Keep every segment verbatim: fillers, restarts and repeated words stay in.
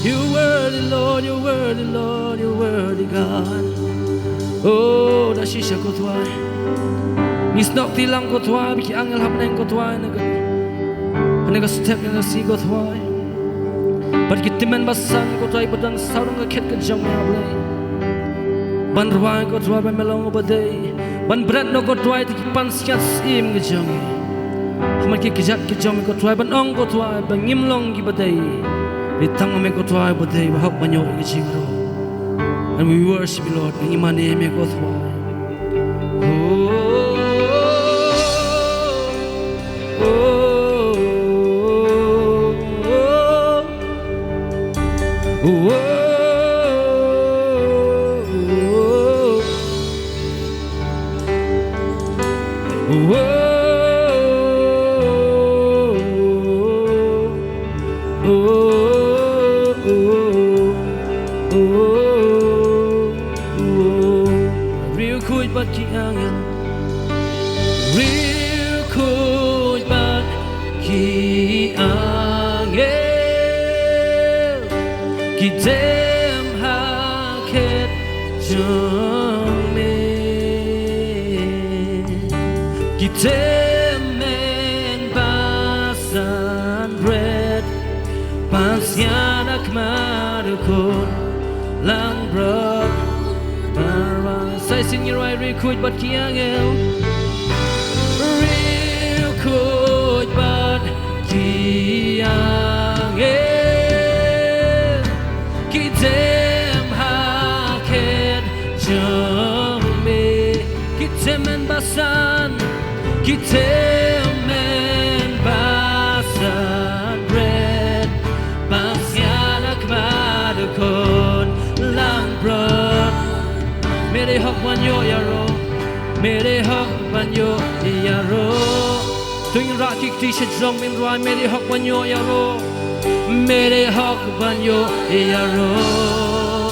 You worthy, Lord, you worthy, Lord, you worthy, God. Oh, da shisha ko Trai. Ngi sngewkti lang ko Trai, ba ki angel hap neng ko Trai, na ka, na ka step, na ka sngi ko Trai. Bad ki tymmen basan ko Trai, ba dang saw lang ka khet ka jong ngi, Blei. Ban rwai ko Trai, ba me long uba dei. Ban bret noh ko Trai, ïa ki pansngiat syiem ki jong ngi. Ha man ki kjat ki jong ngi ko Trai, ban ong ko Trai, ba ngim long kiba dei. Hynrei tang ma me ko Trai, ba dei, ba hok ban ïoh ïa ka jingïaroh. And we worship you, Lord. Ngi mane ïa me ko Trai. Oh, oh, oh, oh. Riewkhuid bad ki angel. Riewkhuid bad ki angel ki dem ha khet jong me. Ki tymmen basan bret, pansngiat ha khmat u Khun langbrot. Marwei sa shisien, ngi rwai, riewkhuid bad ki angel. Riewkhuid bad ki angel ki dem ha khet jong me. Ki tymmen basan, ki tymmen basan bret, pansngiat ha khmat u Khun langbrot. Me dei hok ban ïoh ïaroh. Me dei hok ban ïoh ïaroh. To ngin rah ki kti sha jrong, ngin rwai, me dei hok ban ïoh ïaroh. Me dei hok ban ïoh ïaroh.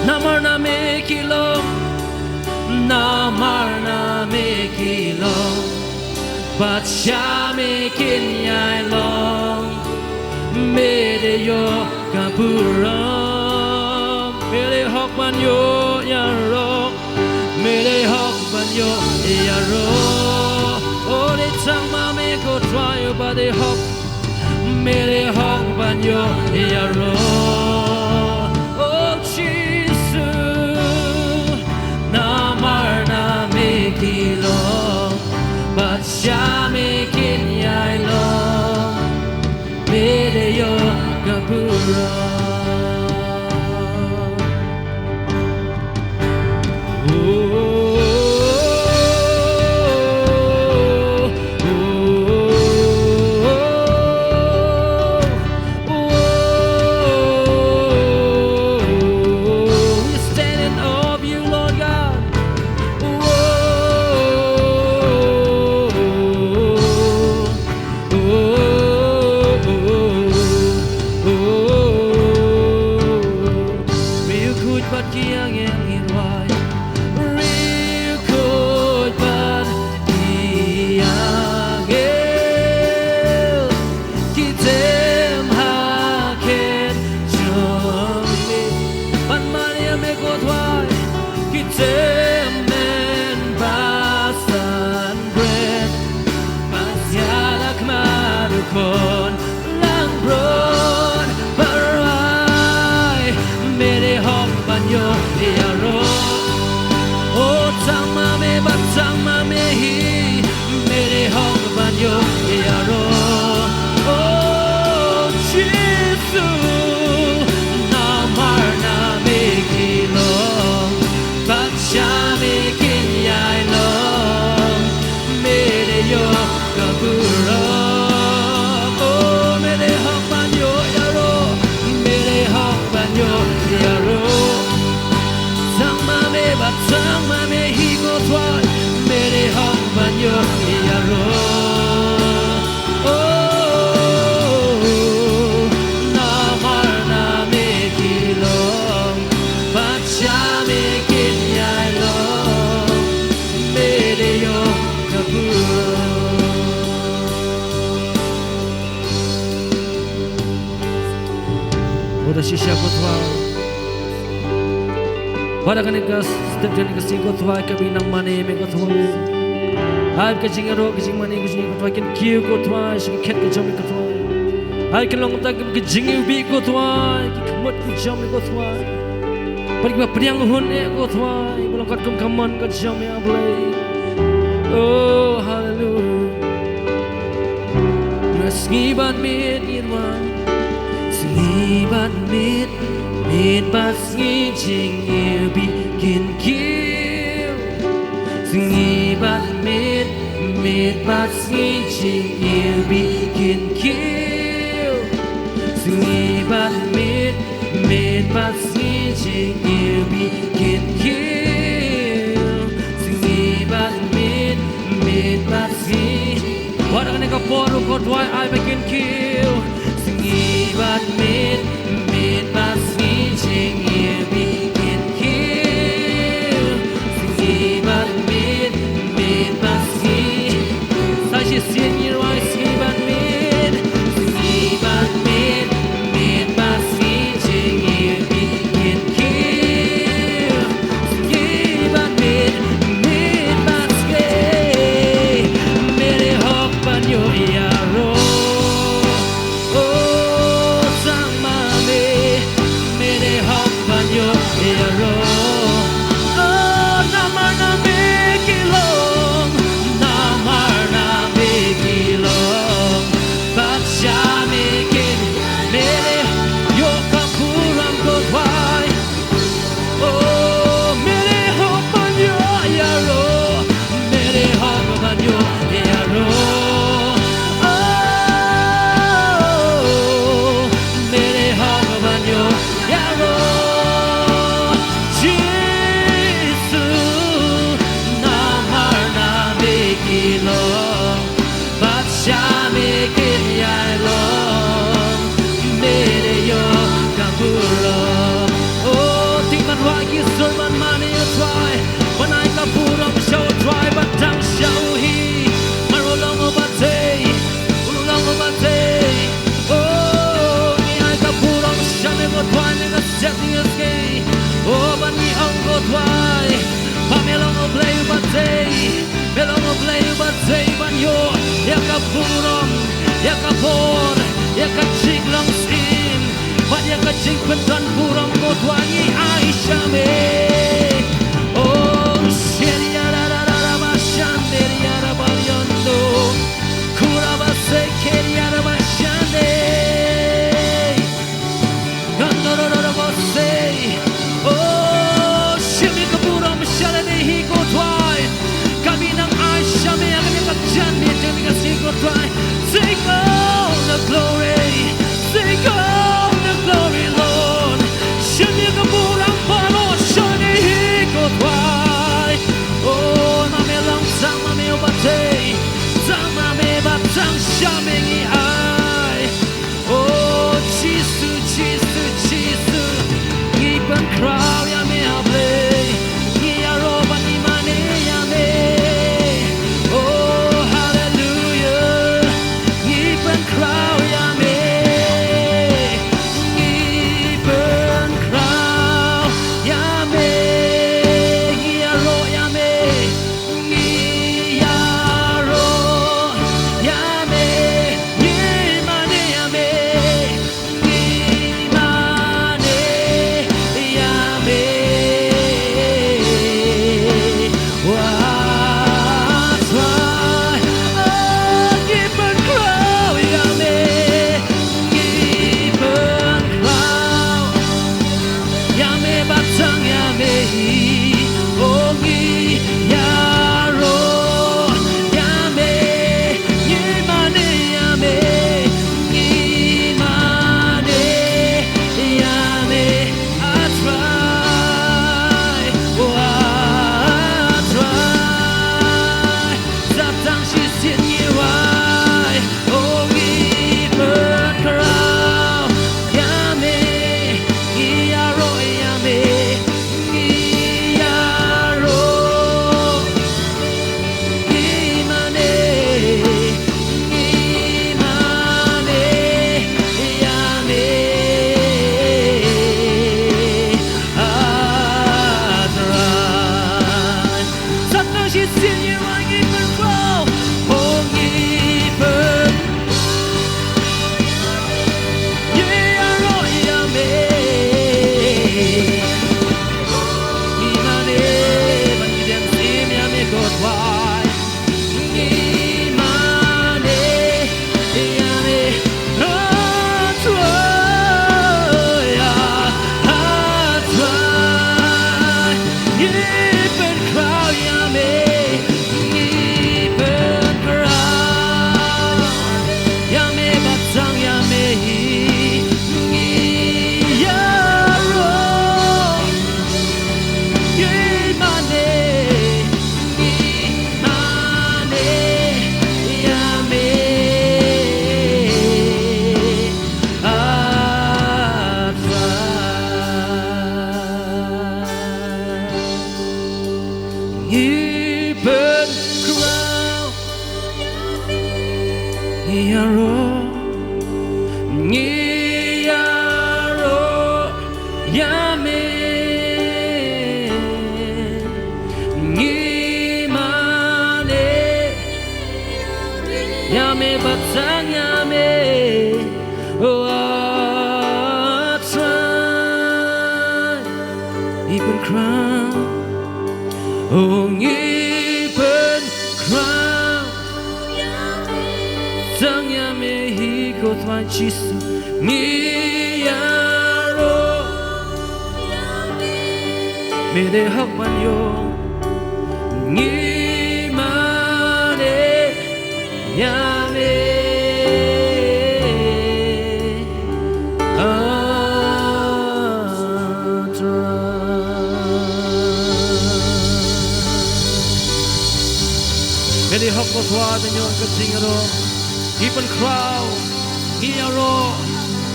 Namar na me ki long. Namar na me ki long. Bad sha me kin ïai long. Me dei ïoh ka burom. Me dei hok ban ïoh ïaroh. Me dei hok ban ïoh ïaroh. O, dei tang ma me ko Trai uba dei hok. Me dei hok ban ïoh ïaroh. O Jisu, namar na me ki long, bad sha me kin ïai long. Me dei ïoh ka burom. Bad shisha ko Trai, bad ha kane ka step jong kane ka sngi ko Trai, ka bynta nang mane me ko Trai. Ai ka jingïaroh, ka jingmane, ka jingïaroh ko Trai, kin kiew ko Trai sha ka khet ka jong me ko Trai. Ai kin long tang ka jingiwbih ko Trai, ki khmut ki jong me ko Trai. Bad kiba pdiang hun eh ko Trai, ba long katkum ka mon ka jong me A Blei. Oh, haleluya. Nga sngi bad miet ngi rwai, sngi bad miet, miet bad sngi, jingïewbih kin kiew. Sngi bad miet, miet bad sngi, jingïewbih kin kiew. Sngi bad miet, miet bad sngi, jingïewbih kin kiew. Sngi bad miet, miet bad sngi. Wat ha kane ka por ruh ko Trai, ai ba kin kiew. Sngi bad miet, miet bad sngi, jingïewbih kin kiew. Sngi bad miet, miet bad sngi. Sa shisien ngi rwai, sngi bad miet, sngi bad miet, miet bad sngi, jingïewbih kin kiew. Sngi bad miet, miet bad sngi, me dei hok ban ïoh ïaroh. Oh, tang ma me, me dei hok ban ïoh ïaroh. Oh, namar na me ki long, namar na me ki long. Bad sha me kin, me dei ïoh ka burom ko Trai. Oh, me dei hok ban ïoh ïaroh, me dei hok ban ïoh ïaroh. Oh, me dei hok ban ïoh ïaroh. Jisu, namar na me ki long. Bad sha me kin ïai long, me dei ïoh ka burom. Oh, tang ban wad ki sur ban mane ïa u Trai, ban ai ka burom sha u Trai, ban tang sha u hi. Namar u long uba dei, u long uba dei. Oh, ngi ai ka burom sha me ko Trai, ne ka step ne ka sngi. Oh, ban ngi ong ko Trai, ba me long U Blei uba dei. Me long U Blei uba dei ban ïoh ïa ka burom, ïa ka bor, ïa ka jinglong syiem, bad ïa ka jingpyndonkam burom ko Trai ngi ai sha me. Oh, sheria ra ra ra ra ba shan deria ra ba yondo. Kura ba se keria ra ba shan de. Ngan da da da da ba sei. Oh, shim ïa ka burom sha lade hi ko Trai. Ka bynta nang ai sha me ha kane ka janmiet jong kane ka sngi ko Trai. Take all the glory. Take all the glory, Lord. Shim ïa ka burom baroh sha lade hi ko Trai. Oh, ma me long tang ma me uba dei. Tang ma me bad tang sha me ngi ai. Ïa me, ngi mane ïa me, bad tang ïa me, oh, ah, Trai. Ngi pynkhraw, oh, ngi pynkhraw, tang ïa me hi ko Trai Jisu. Ngi ïaroh, me dei hok ban ïoh, ngi mane ïa me, ah, Trai. Me dei hok ko Trai ban ïoh ka jingïaroh. Ngi pynkhraw, ngi ïaroh,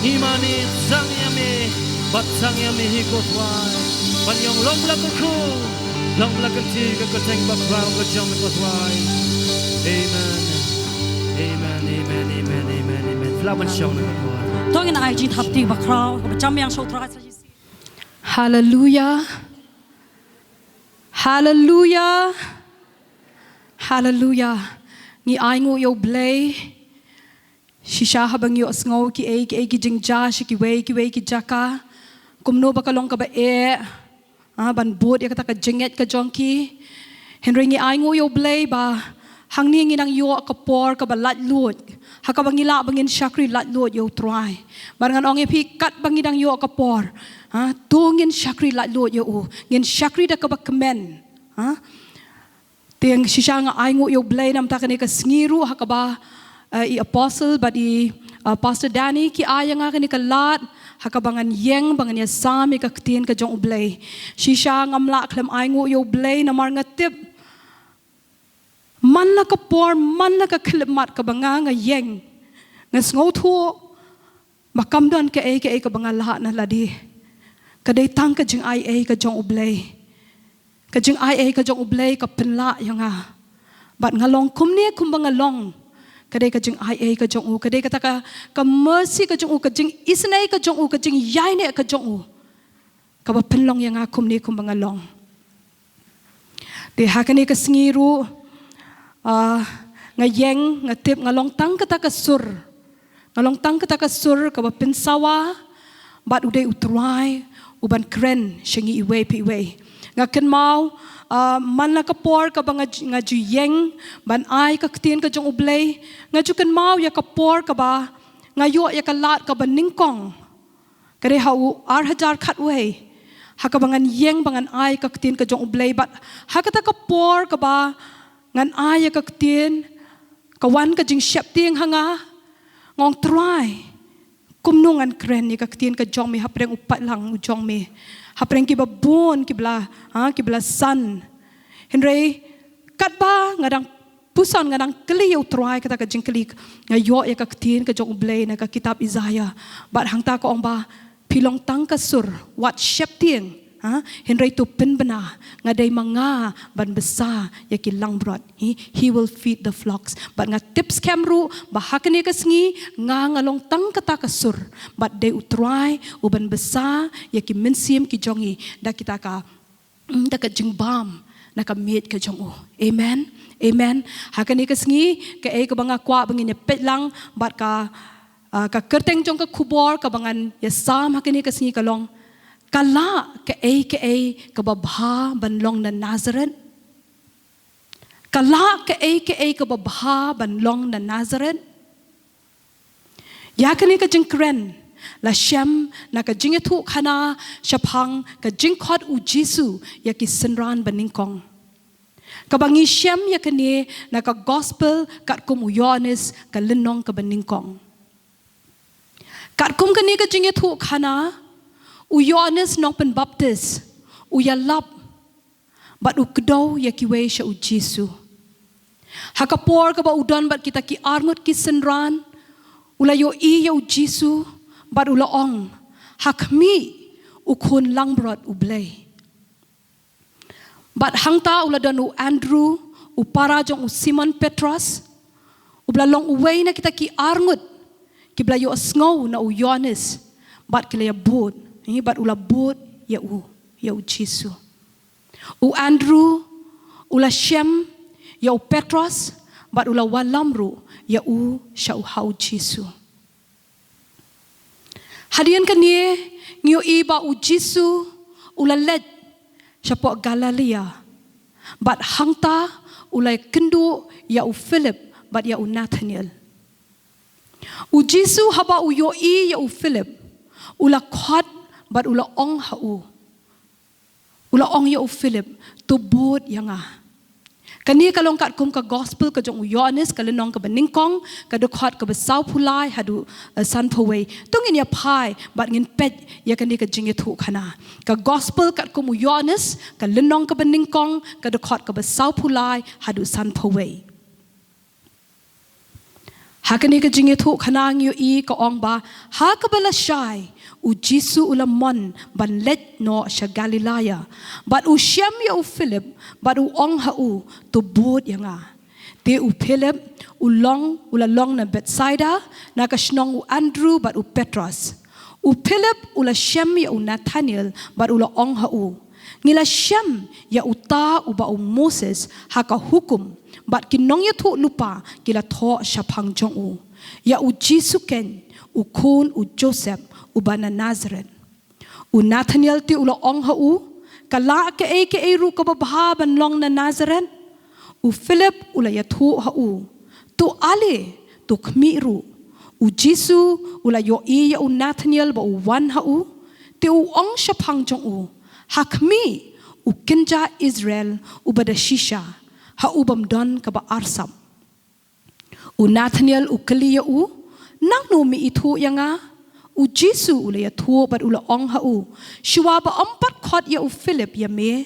ngi mane, tang ïa me, bad tang ïa me hi ko Trai. Ban ïoh long la ka khu, long la ka ti, ka kyrteng bakhraw ka jong me ko Trai. Amen. Amen, amen, amen, amen, amen. Phla ban shong na ka Trai. To ngin ai jingthap kti bakhraw, kaba jam ïa u Trai sa shisien. Haleluya. Haleluya. Haleluya. Ngi ainguh ïa U Blei. Shisha haba ngi ïohsngew kiei kiei ki jingjia sha kiwei kiwei ki jaka, kumno ba ka long kaba eh, ah, ban bud ïa kata ka jingngeit ka jong ki. Hynrei ngi ainguh ïa U Blei ba hangne ngi nang ïoh ka por kaba laitluid ha kaba ngi lah ba ngin shakri laitluid ïa U Trai. Bad ngan ong ïa phi, katba ngi nang ïoh ka por, ah, to ngin shakri laitluid ïa U, ngin shakri da kaba kmen, ah. Te shisha nga ainguh ïa U Blei namar kane ka sngi ruh ha kaba, eh, i Apostle bad i, eh, Pastor Danny ki ai ïa nga kane ka lad ha kaba ngan ïeng ba ngan ïasam ïa ka ktien ka jong U Blei. Shisha ngam lah khlem ainguh ïa U Blei namar nga tip man la ka por, man la ka khyllipmat kaba nga, nga ïeng, nga sngewthuh ba kam don kaei kaei kaba nga lah na lade. Ka dei tang ka jingaiei ka jong U Blei. Ka jingaiei ka jong U Blei ka pynlah ïa nga. Bad nga long kumne kumba nga long, ka dei ka jingaiei ka jong U, ka dei kata ka, ka mercy ka jong U, ka jingisynei ka jong U, ka jingïaineh ka jong U, kaba pynlong ïa nga kumne kumba nga long. Te ha kane ka sngi ruh, ah, nga ïeng, nga tip nga long tang kata ka sur. Nga long tang kata ka sur kaba pynsawa, bad u dei U Trai uban kren sha ngi iwei pa iwei. Nga kynmaw, ah, man la ka por kaba nga ju, nga ju ïeng ban ai ka ktien ka jong U Blei, nga ju kynmaw ïa ka por kaba nga ïoh ïa ka lad kaba nyngkong. Ka dei ha u ar hajar khatwei, ha kaba ngan ïeng ba ngan ai ka ktien ka jong U Blei, bad ha kata ka por kaba ngan ai ïa ka ktien, ka wan ka jingsheptieng ha nga, nga ong, Trai, kumno ngan kren ïa ka ktien ka jong Me hapdeng u paidlang u jong Me, hapdeng kiba bun kiba la, ha, kiba la san. Hynrei katba nga dang puson, nga dang kylli ïa U Trai kata ka jingkylli, nga ïoh ïa ka ktien ka jong U Blei na ka kitab Isaiah. Bad hangta ka ong ba, phi long tang ka sur, wat sheptieng, ha, hynrei to pynbna, nga dei ma nga ban bsa ïa ki langbrot. He, he will feed the flocks. Bad nga tip skhem ruh ba ha kane ka sngi nga, nga long tang kata ka sur, bad dei U Trai uban bsa ïa ki mynsiem ki jong ngi da kita ka, mm, da ka jingbam na ka miej ka jong U. Amen. Amen. Ha kane ka sngi, kaei kaba nga kwah ba ngin ïa peit lang bad ka, ah, ka kyrteng jong ka khubor kaba ngan ïasam ha kane ka sngi ka long, ka lah kaei kaei kaba bha ban long na Nazareth. Ka lah kaei kaei kaba bha ban long na Nazareth. Ïa kane ka jingkren la shem na ka jingïathuhkhana shaphang ka jingkhot U Jisu ïa ki synran ba nyngkong, kaba ngi shem ïa kane na ka gospel katkum u Ïoannis ka lynnong kaba nyngkong. Katkum kane ka jingïathuhkhana, u Ïoannis Nongpynbaptis u ïalap bad u kdew ïa kiwei sha U Jisu. Ha ka por kaba u don bad kita ki arngut ki synran, u la ïohi ïa U Jisu bad u la ong, ha khmih u Khun langbrot U Blei. Bad hangta u la don u Andrew, u para jong u Simon Petros, uba la long uwei na kita ki arngut kiba la ïohsngew na u Ïoannis bad ki la ïabud. Hi, bad u la bud ïa u, ïa u Jisu. U Andrew u la shem ïa u Petros, bad u la wallam ruh ïa u sha u ha u Jisu. Hadien kane ngi ïohi ba u Jisu u la leit shapoh Galilaia, bad hangta u la kynduh ïa u Philip bad ïa u Nathaniel. U Jisu haba u ïohi ïa u Philip, u la khot bad u la ong ha u. U la ong ïa u Philip, "To bud ïa nga." Kane ka long katkum ka gospel ka jong u Ïoannis, ka lynnong kaba nyngkong, ka dkhot kaba sawphew lai haduh, eh, sanphew wei. To ngin ïa phai bad ngin peit ïa kane ka jingïathuhkhana. Ka gospel katkum u Ïoannis, ka lynnong kaba nyngkong, ka dkhot kaba sawphew lai haduh sanphew wei. Ha kane ka jingïathuhkhana ngi ïohi ka ong ba, ha kaba lashai, u Jisu u la mon ban leit noh sha Galilaia. Bad u shem ïa u Philip, bad u ong ha u, "To bud ïa nga." Te u Philip u long, u la long na Bethsaida, na ka shnong u Andrew bad u Petros. U Philip u la shem ïa u Nathaniel, bad u la ong ha u, "Ngi la shem ïa uta uba u Moses ha ka hukum, bad ki nongïathuhlypa ki la thoh shaphang jong u, ïa u Jisu keiñ, u khun u Joseph, uba na Nazareth." U Nathaniel te u la ong ha u, "Ka lah kaei kaei ruh kaba bha ban long na Nazareth?" U Philip u la ïathuh ha u, "To ale, to khmih ruh." U Jisu u la ïohi ïa u Nathaniel ba u wan ha u, te u ong shaphang jong u, "Ha khmih, u kynja Israel uba da shisha, ha u bym don kaba arsap." U Nathaniel u kylli ïa u, "Nangno me ithuh ïa nga?" U Jisu u la ïathuh bad u la ong ha u, "Shuwa ba ym pat khot ïa u Philip ïa me,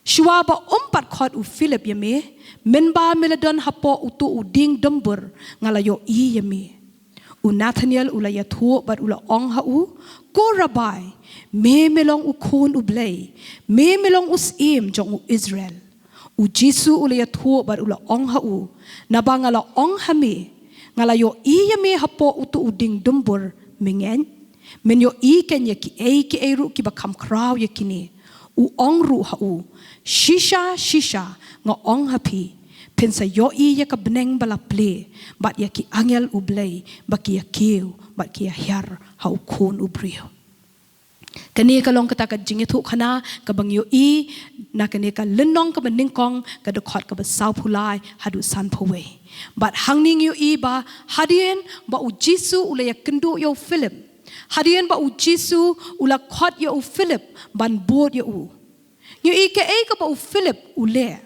shuwa ba ym pat khot u Philip ïa me, mynba me la don hapoh uto u dieng dymbur, nga la ïohi ïa me." U Nathaniel u la ïathuh bad u la ong ha u, "Ko Rabbi, me me long u khun u Blei, me me long u syiem jong u Israel." U Jisu u la ïathuh bad u la ong ha u, "Naba nga la ong ha me, nga la ïohi ïa me hapoh uto u dieng dymbur, me ngeit? Men ïohi keiñ ïa kiei kiei ruh kiba kham khraw ïa kine." U ong ruh ha u, "Shisha shisha nga ong ha phi, phin sa ïohi ïa ka bneng ba la plie, bad ïa ki angel u Blei ba ki ïa kiew bad ki ïa hiar ha u Khun u briew." Kane ka long kata ka jingïathuhkhana kaba ngi ïohi na kane ka lynnong kaba nyngkong, ka dkhot kaba sawphew lai haduh sanphew wei. Bad hangne ngi ïohi ba hadien ba u Jisu u la ïakynduh ïa u Philip, hadien ba u Jisu u la khot ïa u Philip ban bud ïa u, ngi ïohi kaei kaba u Philip u leh.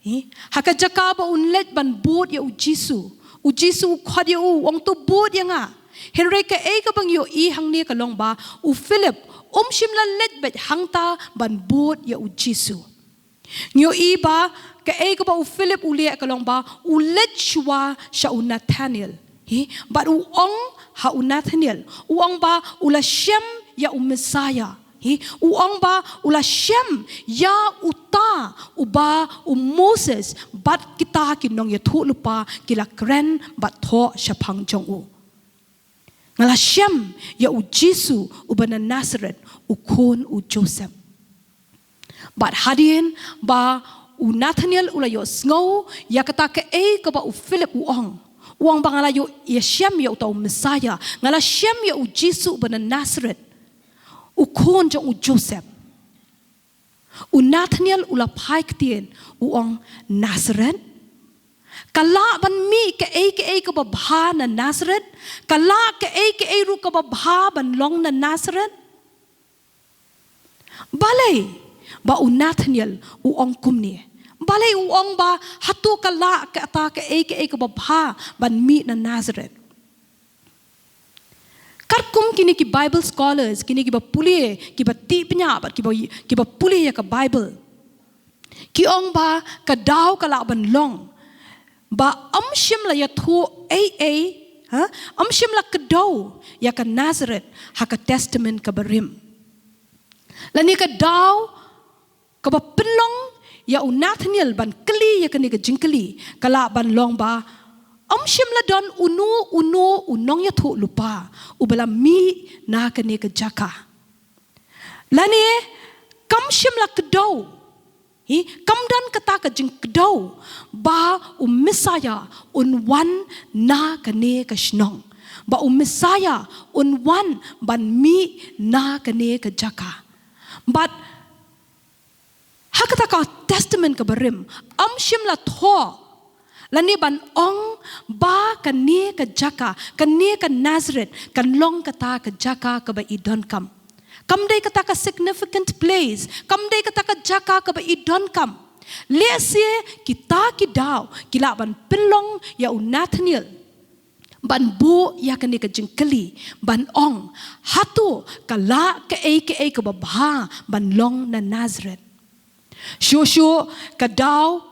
Hi, ha ka jaka ba un leit ban bud ïa u Jisu, u Jisu u khot ïa u, u ong, "To bud ïa nga." Hynrei kaei kaba ngi ïohi hangne ka long ba u Philip um shym la leit beit hangta ban bud ïa u Jisu. Ngi ïohi ba kaei kaba u Philip u leh ka long ba u leit shuwa sha u Nathaniel. Hi, bad u ong ha u Nathaniel, u ong ba u la shem ïa u Messiah. Hi, u ong ba u la shem ïa uta uba u Moses bad kita ki nongïathuhlypa ki la kren bad thoh shaphang jong u. Nga la shem ïa u Jisu uba na Nazareth, u khun u Joseph. Bad hadien ba u Nathaniel u la ïohsngew ïa kata kaei kaba u Philip u ong, u ong ba nga la ïoh ïa shem ïa uta u Messiah, nga la shem ïa u Jisu uba na Nazareth, u khun jong u Joseph. U Nathaniel u la phai ktien, u ong, "Nazareth? Ka lah ban mih kaei kaei kaba bha na Nazareth? Ka lah kaei kaei ruh kaba bha ban long na Nazareth?" Balei ba u Nathaniel u ong kumne? Balei u ong ba hato ka lah kata kaei kaei kaba bha ban mih na Nazareth? Katkum kine ki Bible scholars, kine kiba pule, kiba tip bniah bad kiba, kiba pule ïa ka Bible, ki ong ba ka daw ka lah ban long ba ym shym la ïathuh ei ei, ha? Ym shym la kdew ïa ka Nazareth ha ka Testament kaba rim. Lane ka daw kaba pynlong ïa u Nathaniel ban kylli ïa kane ka jingkylli ka lah ban long ba ym shym la don uno uno u nongïathuhlypa uba la mih na kane ka jaka. Lane, kam shym la kdew. Hi, kam don kata ka jingkdew, ba u Messiah, un wan na kane ka shnong. Ba u Messiah, un wan ban mih na kane ka jaka. Bad, ha kata ka Testament ka barim, am shym la thoh, lane ban ong ba kane ka jaka, kane ka Nazareth, kan long kata ka jaka kaba i donkam. Kam dei kata ka significant place, kam dei kata ka jaka kaba i donkam. Lehse kita ki daw, ki lah ban pynlong ïa u Nathaniel. Ban buh ïa kane ka jingkylli, ban ong, hato ka lah kaei kaei kaba bha, ban long na Nazareth. Shuh shuh ka daw,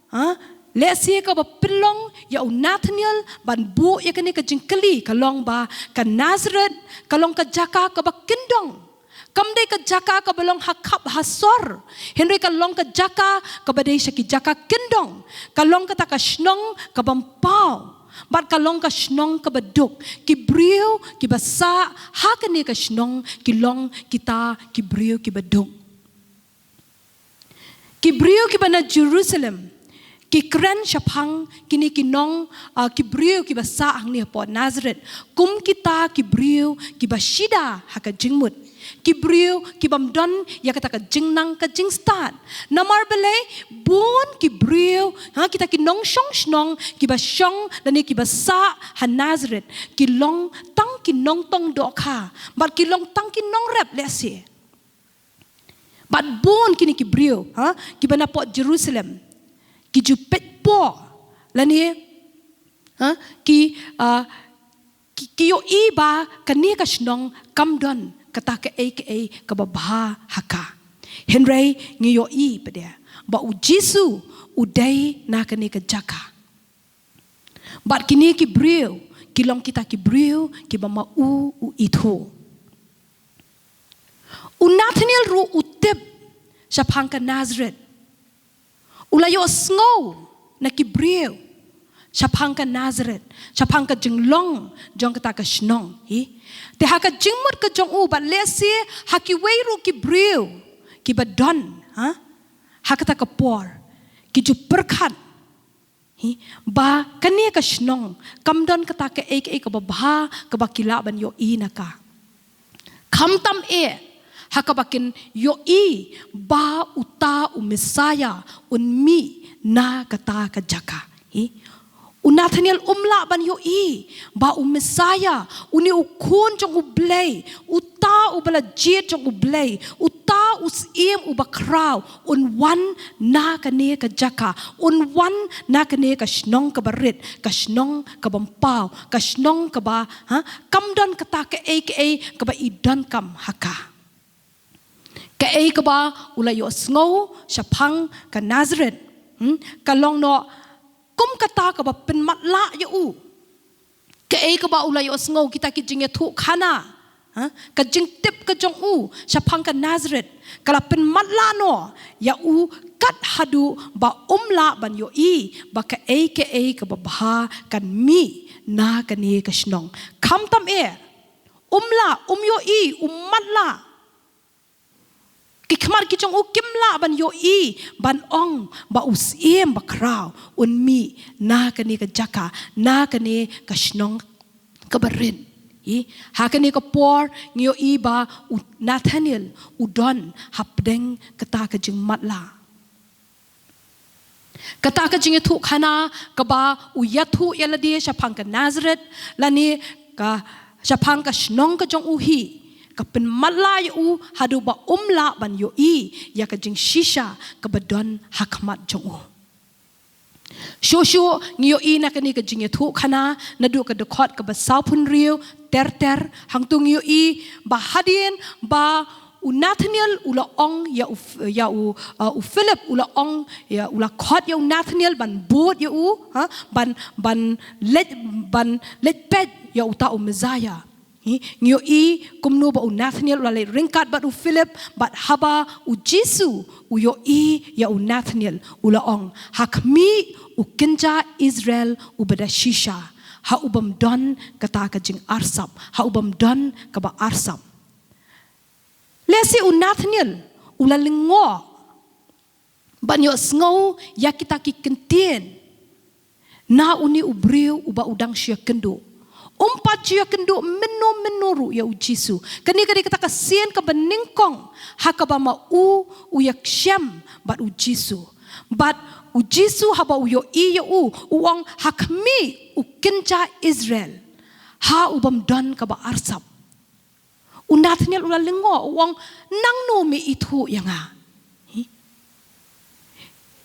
ha? Lehse kaba pynlong ïa u Nathaniel, ban buh ïa kane ka jingkylli, ka long ba ka Nazareth, ka long ka jaka kaba kyndong. Kam dei ka jaka kaba long ha khap ha sor. Hynrei ka long ka jaka kaba dei sha ki jaka kyndong. Ka long kata ka shnong kaba mpaw. Bad ka long ka shnong kaba duk. Ki briew kiba sah ha kane ka shnong ki long kita ki briew kiba duk. Ki briew kiba na Jerusalem, ki kren shaphang kine ki nong, ah, ki briew kiba sah hangne hapoh Nazareth. Kum kita ki briew kiba shida ha ka jingmut. Ki briew kibym don ïa kata ka jingnang ka jingstad. Namar balei, bun ki briew, ha, kita ki nongshong shnong kiba shong lane kiba sah ha Nazareth, ki long tang ki nongtong dohkha, bad ki long tang ki nongrep lehse. Bad bun kine ki briew, ha, kiba na hapoh Jerusalem, ki ju peit poh, lane, ha, ki, ah, ki, ki ïohi ba kane ka shnong kam don kata kaei kaei kaba bha ha ka. Hynrei ngi ïohi pat de ba u Jisu u dei na kane ka jaka. Bad kine ki briew, ki long kita ki briew kiba ma u u ithuh. U Nathaniel ruh u tip shaphang ka Nazareth. U la ïohsngew na ki briew shaphang ka Nazareth, shaphang ka jinglong jong kata ka shnong, hi. Te ha ka jingmut ka jong u, bad lehse ha kiwei ruh ki briew kiba don, ha, ha kata ka por, ki ju pyrkhat, hi, ba kane ka shnong kam don kata kaei kaei kaba bha kaba ki lah ban ïohi na ka. Khamtam eh ha kaba kin ïohi ba uta u Messiah un mih na kata ka jaka, hi. U Nathaniel um lah ban ïohi ba u Messiah, une u Khun jong U Blei, uta uba la jied jong U Blei, uta u Syiem uba khraw, un wan na kane ka jaka, un wan na kane ka shnong kaba rit, ka shnong kaba mpaw, ka shnong kaba, ha, kam don kata kaei kaei kaba i donkam ha ka. Kaei kaba u la ïohsngew shaphang ka Nazareth, hmm, ka long noh kum kata kaba pynmatlah ïa u. Kaei kaba u la ïohsngew, kita ki jingïathuhkhana, ha, ka jingtip ka jong u shaphang ka Nazareth, ka la pynmatlah noh ïa u kat haduh ba um lah ban ïohi ba kaei kaei kaba bha kan mih na kane ka shnong. Khamtam eh, um lah, um ïohi, um matlah. Ki khmat ki jong u kim lah ban ïohi, ban ong ba u Syiem bakhraw un mih na kane ka jaka, na kane ka shnong kaba rit. Hi, ha kane ka por ngi ïohi ba u Nathaniel u don hapdeng kata ka jingmatlah. Kata ka jingïathuhkhana kaba u ïathuh ïa lade shaphang ka Nazareth, lane ka shaphang ka shnong ka jong u hi, ka pynmatlah ïa u haduh ba um lah ban ïohi ïa ka jingshisha kaba don ha khmat jong u. Shuh shuh ngi ïohi na kane ka jingïathuhkhana naduh ka dkhot kaba sawphew hynriew ter ter, hangto ngi ïohi ba hadien ba u Nathaniel u la ong ïa u, ïa u, uh, u Philip u la ong, ïa u la khot ïa u Nathaniel ban bud ïa u, ha, ban, ban leit, ban leit peit ïa uta u Messiah. Hi, ngi ïohi kumno ba u Nathaniel u la leit ryngkat bad u Philip, bad haba u Jisu u ïohi ïa u Nathaniel u la ong, ha khmih u kynja Israel uba da shisha, ha ubym don kata ka jingarsap, ha ubym don kaba arsap. Shisien u Nathaniel u la lyngngoh ban ïohsngew ïa kita ki kyntien na une u briew uba u dang shu ïakynduh. Um pat shu ïakynduh mynno mynno ruh ïa u Jisu. Kane ka dei kata ka sien kaba nyngkong ha kaba ma u u ïashem bad u Jisu. Bad u Jisu haba u ïohi ïa u, u ong, ha khmih u kynja Israel, ha u bym don kaba arsap. U Nathaniel u la lyngngoh, u ong, nangno me ithuh ïa nga? Hi?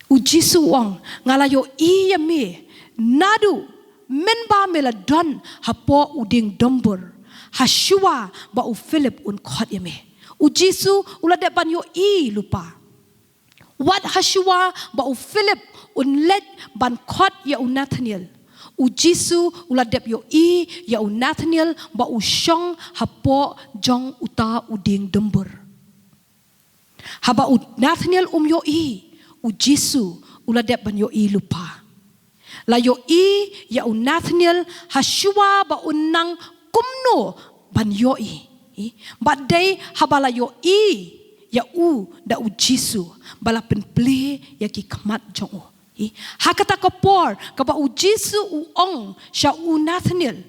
U Jisu u ong, nga la ïohi ïa me naduh mynba me la don hapoh u dieng dumbur, ha shuwa ba u Philip un khot ïa me. U Jisu u la dep ban ïohi lypa. Wat ha shuwa ba u Philip un leit ban khot ïa u Nathaniel, u Jisu u la dep ïohi ïa u Nathaniel ba u shong hapoh jong uta u dieng dumbur. Haba u Nathaniel um ïohi, u Jisu u la dep ban ïohi lypa. La ïohi ïa u Nathaniel ha shuwa ba un nang kumno ban ïohi. Hi? Bad dei haba la ïohi ïa u da u Jisu ba la pynplie ïa ki khmat jong u. Hi? Ha kata ka por kaba u Jisu u ong sha u Nathaniel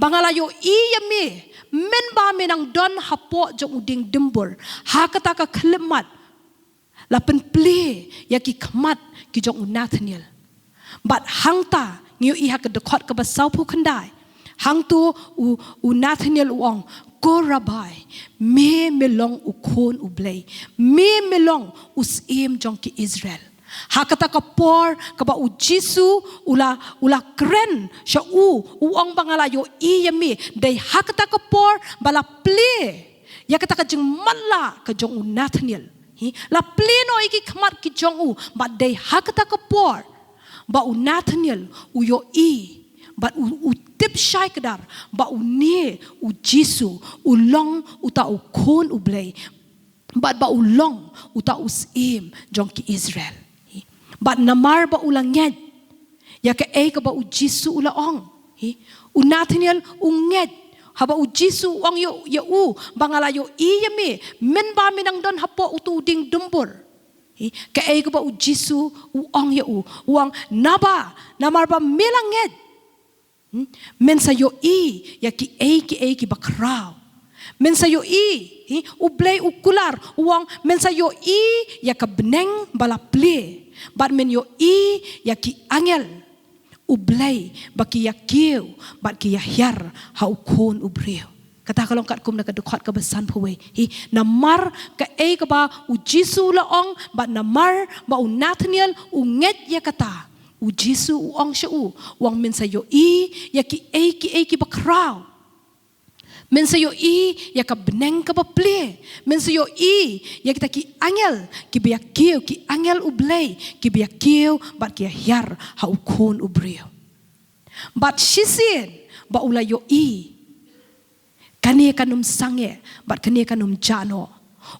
ba nga la ïohi ïa me mynba me nang don hapoh jong u dieng dumbur, ha kata ka khyllipmat la pynplie ïa ki khmat ki jong u Nathaniel. Bad hangta ngi ïohi ha ka dkhot kaba sawphew khyndai, hangto u, u Nathaniel u ong, ko Rabbi, me me long u Khun u Blei, me me long u Syiem jong ki Israel. Ha kata ka por kaba u Jisu u la, u la kren sha u, u ong ba nga la ïohi ïa me, dei ha kata ka por ba la plie ïa kata ka jingmatlah ka jong u Nathaniel. Hi, la plie noh ïa ki khmat ki jong u, bad dei ha kata ka por ba u Nathaniel u ïohi bad u, u tip shai kdar ba une u Jisu u long uta u Khun u Blei, bad ba u long uta u Syiem jong ki Israel. Hi. Bad namar ba u la ngeit ïa kaei kaba u Jisu u la ong. Hi. U Nathaniel u ngeit haba u Jisu u ong ïa, ïa u ba nga la ïohi ïa me mynba me nang don hapoh uto u dieng dumbur. Hi. Kaei kaba u Jisu u ong ïa u, u ong, naba namar ba me la ngeit, hmm, men sa ïohi ïa kiei kiei kiba khraw. Men sa ïohi, hi, u Blei u kular, u ong, men sa ïohi ïa ka bneng ba la plie, bad men ïohi ïa ki angel u Blei ba ki ïakiew bad ki ïahiar ha u Khun u briew. Kata ka long katkum na ka dkhot kaba sanphew wei. Hi, namar kaei kaba u Jisu u la ong, bad namar ba u Nathaniel u ngeit ïa kata, u Jisu u ong sha u, u ong, men sa ïohi ïa kiei kiei kiba khraw. Men sa ïohi ïa ka bneng kaba plie. Men sa ïohi ïa kita ki angel kiba ïakiew, ki angel u Blei kiba ïakiew bad ki ïahiar ha u Khun u briew. Bad shisien ba u la ïohi, kane kan ym sangeh bad kane kan ym jah noh.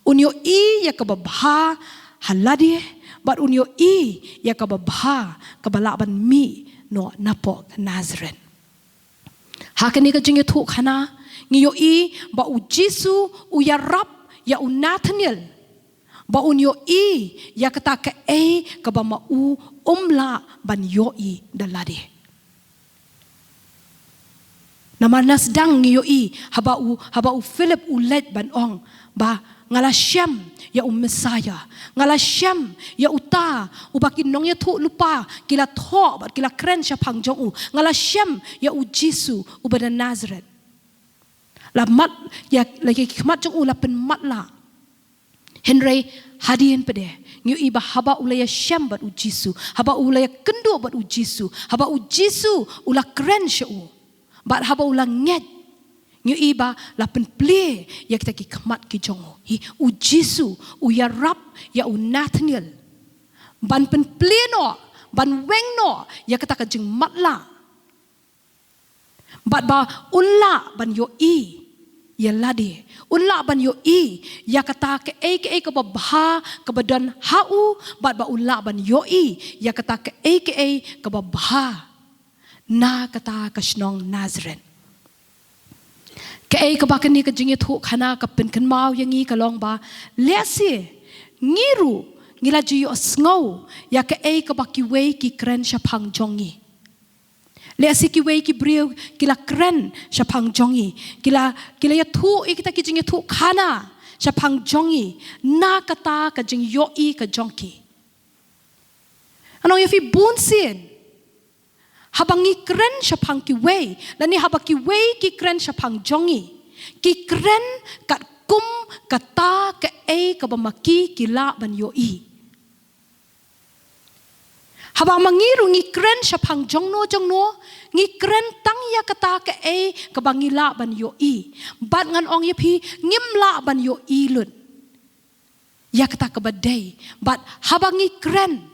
Un ïohi ïa kaba bha ha lade, bad un ïohi ïa kaba bha kaba lah ban mih noh napoh Nasaret. Ha kane ka jingïathuhkhana ngi ïohi ba u Jisu u ïarap ïa u Nathaniel ba un ïohi ïa kata kaei kaba ma u um lah ban ïohi da lade. Namar na sdang ngi ïohi haba u, haba u Philip u leit ban ong ba nga la shem ïa u Messaïah, nga la shem ïa uta uba ki nongïathuhlypa ki la thoh bad ki la kren shaphang jong u, nga la shem ïa u Jisu uba na Nasaret. La mat ïa, la ïa ki khmat jong u la pynmatlah. Hynrei hadien pat de ngi ïohi ba haba u la ïashem bad u Jisu, haba u la ïakynduh bad u Jisu, haba u Jisu u la kren sha u, bad haba u la ngeit, ngi ïohi ba la pynplie ïa kita ki khmat ki jong u. Hi, u Jisu u ïarap ïa u Nathaniel ban pynplie noh, ban weng noh ïa kata ka jingmatlah. Bad ba un lah ban ïohi ïa lade, un lah ban ïohi ïa kata kaei kaei kaba bha kaba don ha u, bad ba un lah ban ïohi ïa kata kaei kaei kaba bha na kata ka shnong Nasaret. Kaei kaba kane ka jingïathuhkhana ka pynkynmaw ïa ngi ka long ba, lehse ngi ruh ngi la ju ïohsngew ïa kaei kaba kiwei ki kren shaphang jong ngi. Lehse kiwei ki briew ki la kren shaphang jong ngi, ki la, ki la ïathuh ïa kita ki jingïathuhkhana shaphang jong ngi na kata ka jingïohi ka jong ki. Ngan ong ïa phi, bunsien haba ngi kren shaphang kiwei, lane haba kiwei ki kren shaphang jong ngi, ki kren katkum kata kaei kaba ma ki ki lah ban ïohi. Haba ma ngi ruh ngi kren shaphang jongno jongno, ngi kren tang ïa kata kaei kaba ngi lah ban ïohi. Bad ngan ong ïa phi, ngim lah ban ïohi lut ïa kata kaba dei. Bad haba ngi kren,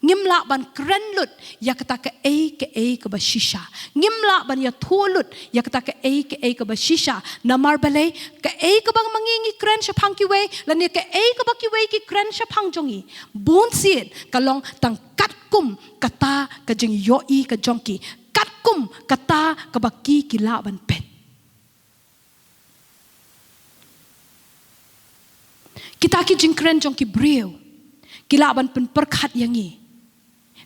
ngim lah ban kren lut ïa kata kaei kaei kaba shisha. Ngim lah ban ïathuh lut ïa kata kaei kaei kaba shisha. Namar balei? Kaei kaba ma ngi ngi kren shaphang kiwei, lane kaei kaba kiwei ki kren shaphang jong ngi, bunsien ka long tang katkum kata ka jingïohi ka jong ki, katkum kata kaba ki ki lah ban peit. Kita ki jingkren jong ki briew ki lah ban pynpyrkhat ïa ngi.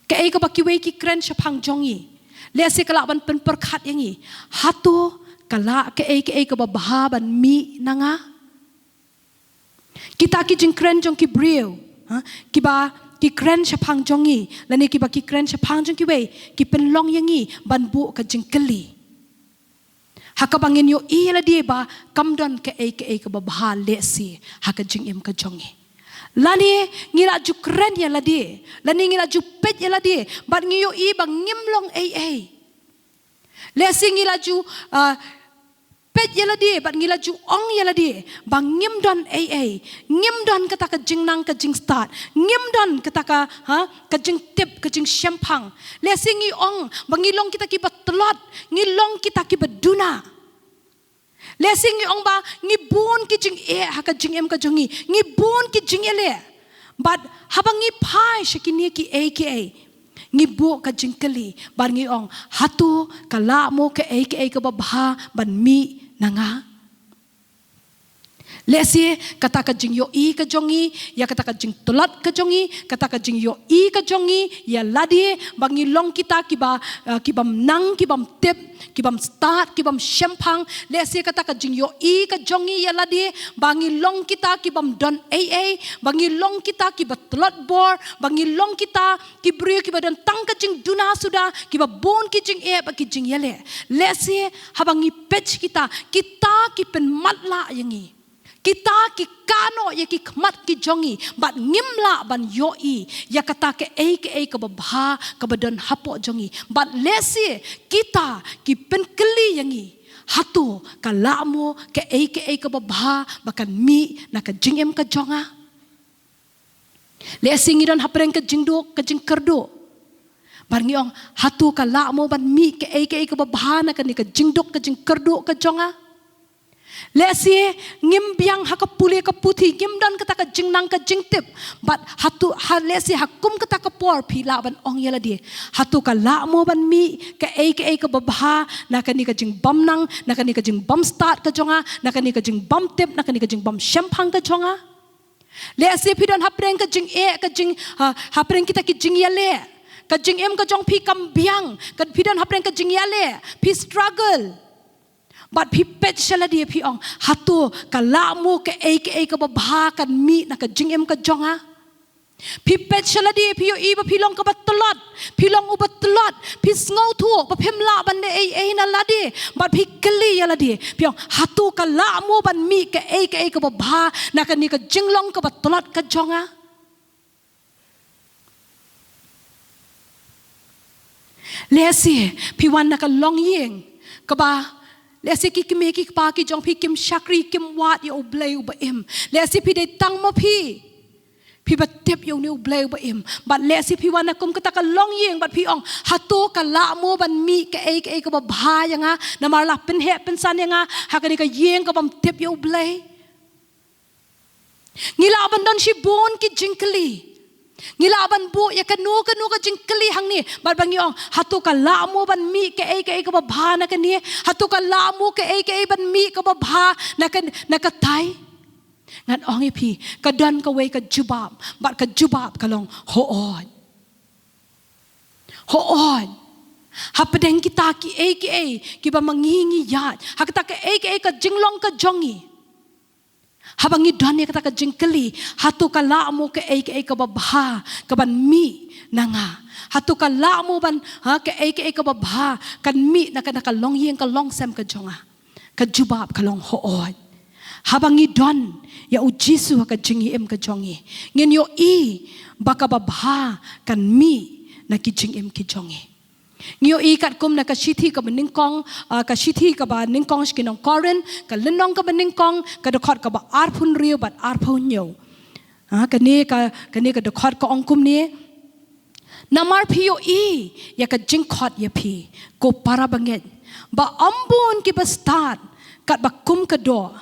Kaei kaba kiwei ki kren shaphang jong ngi, lehse ka lah ban pynpyrkhat ïa ngi. Hato ka lah kaei kaei kaba bha ban mih na nga? Kita ki jingkren jong ki briew, ha, kiba ki kren shaphang jong ngi, lane kiba ki kren shaphang jong kiwei, ki pynlong ïa ngi ban buh ka jingkylli. Ha kaba ngin ïohi ïa lade ba kam don kaei kaei kaba bha lehse ha ka jingim ka jong ngi. Lane ngi la ju kren ïa lade, lane ngi la ju peit ïa lade, bad ngi ïohi ba ngim long ei ei. Lehse ngi la ju, ah, peit ïa lade, bad ngi la ju ong ïa lade ba ngim don ei ei, ngim don kata ka jingnang ka jingstad, ngim don kata ka, ha, ka jingtip ka jingshemphang. Lehse ngi ong ba ngi long kita kiba tlot, ngi long kita kiba duna. Lehse ngi ong ba ngi bun ki jingeh ha ka jingim ka jong ngi, ngi bun ki jingeh leh. Bad haba ngi phai sha kine kiei kiei, ngi buh ka jingkylli bad ngi ong, hato ka lah mo kaei kaei kaba bha ban mih na nga? Lehse kata ka jingïohi ka jong ngi ïa kata ka jingtlot ka jong ngi, kata ka jingïohi ka jong ngi ïa lade, ba ngi long kita kiba, eh, kibym nang, kibym tip, kibym stad, kibym shemphang. Lehse kata ka jingïohi ka jong ngi ïa lade ba ngi long kita kibym don ei ei, ba ngi long kita kiba tlot bor, ba ngi long kita ki briew kiba don tang ka jingduna suda, kiba bun ki jingeh bad ki jingïaleh. Lehse haba ngi peit kita, kita ki pynmatlah ïa ngi, kita ki kano ïa ki khmat ki jong ngi, bad ngim lah ban ïohi ïa kata kaei kaei kaba bha kaba don hapoh jong ngi. Bad lehse kita ki pynkylli ïa ngi, hato ka lah mo kaei kaei kaba bha ba kan mih na ka jingim ka jong nga? Lehse ngi don hapdeng ka jingduk ka jingkyrduh, bad ngi ong, hato ka lah mo ban mih kaei kaei kaba bha na kane ka jingduk ka jingkyrduh ka jong nga? Lehse ngim biang ha ka pule ka puthi, ngim don kata ka jingnang ka jingtip. Bad hato, ha, lehse ha kum kata ka por phi lah ban ong ïa lade, hato ka lah mo ban mih kaei kaei kaba bha na kane ka jingbym nang, na kane ka jingbym stad ka jong nga, na kane ka jingbym tip, na kane ka jingbym shemphang ka jong nga? Lehse phi don hapdeng ka jingeh, ka jing, ha, hapdeng kita ki jingïaleh, ka jingim ka jong phi kam biang, ka, phi don hapdeng ka jingïaleh, phi struggle. Bad phi peit sha lade phi ong, hato ka lah mo kaei kaei kaba bha kan mih na ka jingim ka jong nga? Phi peit sha lade phi ïohi ba phi long kaba tlot, phi long uba tlot, phi sngewthuh ba phim lah ban leh ei ei na lade, bad phi kylli ïa lade, phi ong, hato ka lah mo ban mih kaei kaei kaba bha na kane ka jinglong kaba tlot ka jong nga? Lehse phi wan na ka longïing kaba, lehse ki kmie ki kpa ki jong phi kim shakri, kim wad ïa U Blei uba im. Lehse phi dei tang ma phi, phi ba tip ïa une U Blei uba im. Bad lehse phi wan na kum kata ka longïing bad phi ong, hato ka lah mo ban mih kaei kaei kaba bha ïa nga, namar la pynheh pynsan ïa nga ha kane ka ïing kabym tip ïa U Blei? Ngi lah ban don shibun ki jingkylli. Ngi lah ban buh ïa kano kano ka jingkylli hangne bad ba ngi ong, hato ka lah mo ban mih kaei kaei kaba bha na kane? Hato ka lah mo kaei kaei ban mih kaba bha na ka, na katai? Ngan ong ïa phi, ka don kawei ka jubab, bad ka jubab ka long hooid. Hooid. Hapdeng kita kiei kiei kiba ma ngi ngi ïaid, ha kata kaei kaei ka jinglong ka jong ngi, haba ngi don ïa kata ka jingkylli, hato ka lah mo kaei kaei kaba bha kaban mih na nga? Hato ka lah mo ban, ha, kaei kaei kaba bha kan mih na ka, na ka longïing ka longsem ka jong nga? Ka jubab ka long hooid. Haba ngi don ïa U Jisu ha ka jingim ka jong ngi, ngin ïohi ba kaba bha kan mih na ki jingim ki jong ngi. Ngi ïohi katkum na ka shithi kaba nyngkong, ah, ka shithi kaba nyngkong sha ki nong Korinth, ka lynnong kaba nyngkong, ka dkhot kaba arphew hynriew bad arphew hynñiew. Ah, kane ka, kane ka dkhot ka ong kumne: Namar phi ïohi ïa ka jingkhot ïa phi, ko para bangeit, ba ym bun kiba stad katba kum ka doh,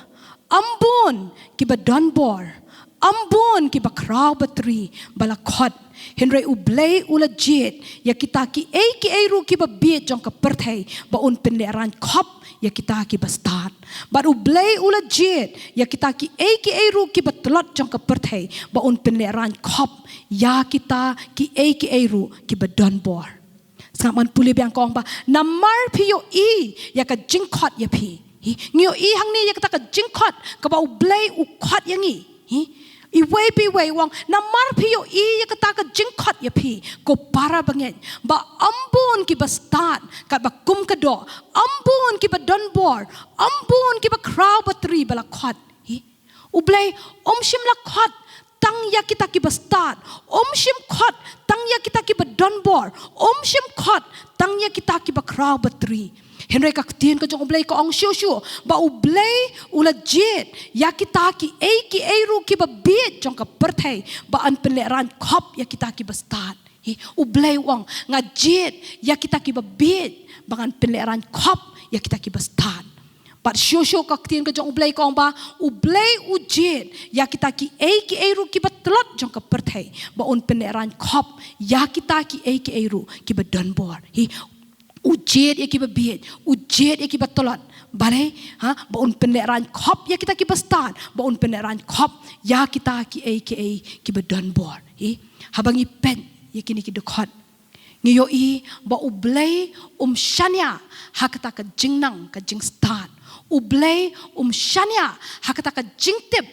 ym bun kiba don bor, ym bun kiba khraw batri ba la khot. Hynrei U Blei u la jied ïa kita kiei kiei ruh kiba bieit jong ka pyrthei, ba un pynlehraiñ khop ïa kita kiba stad. Bad U Blei u la jied ïa kita kiei kiei ruh kiba tlot jong ka pyrthei, ba un pynlehraiñ khop ïa kita kiei kiei ruh kiba don bor. Sngap, ngan pule biang, ka ong ba, namar phi ïohi ïa ka jingkhot ïa phi. Hi, ngi ïohi hangne ïa kata ka jingkhot kaba U Blei u khot ïa ngi. Hi, iwei pa iwei u ong, namar phi ïohi ïa kata ka jingkhot ïa phi, ko para bangeit, ba ym bun kiba stad katba kum ka doh, ym bun kiba don bor, ym bun kiba khraw batri ba la khot. Hi, U Blei um shym la khot tang ïa kita kiba stad, um shym khot tang ïa kita kiba don bor, um shym khot tang ïa kita kiba khraw batri. Hynrei ka ktien ka jong U Blei ka ong shuh shuh ba U Blei u la jied ïa kita kiei kiei ruh kiba bieit jong ka pyrthei, ba yn pynlehraiñ khop ïa kita kiba stad. Hi, U Blei u ong, nga jied ïa kita kiba bieit ba ngan pynlehraiñ khop ïa kita kiba stad. Bad shuh shuh ka ktien ka jong U Blei ka ong ba U Blei u jied ïa kita kiei kiei ruh kiba tlot jong ka pyrthei, ba un pynlehraiñ khop ïa kita kiei kiei ruh kiba don bor. Hi, u jied ïa kiba bieit, u jied ïa kiba tlot. Balei? Ha, ba un pynlehraiñ khop ïa kita kiba stad, ba un pynlehraiñ khop ïa kita kiei kiei kiba don bor. Hi, haba ngi peit ïa kine ki dkhot, ngi ïohi ba U Blei um shaniah ha kata ka jingnang ka jingstad. U Blei um shaniah ha kata ka jingtip.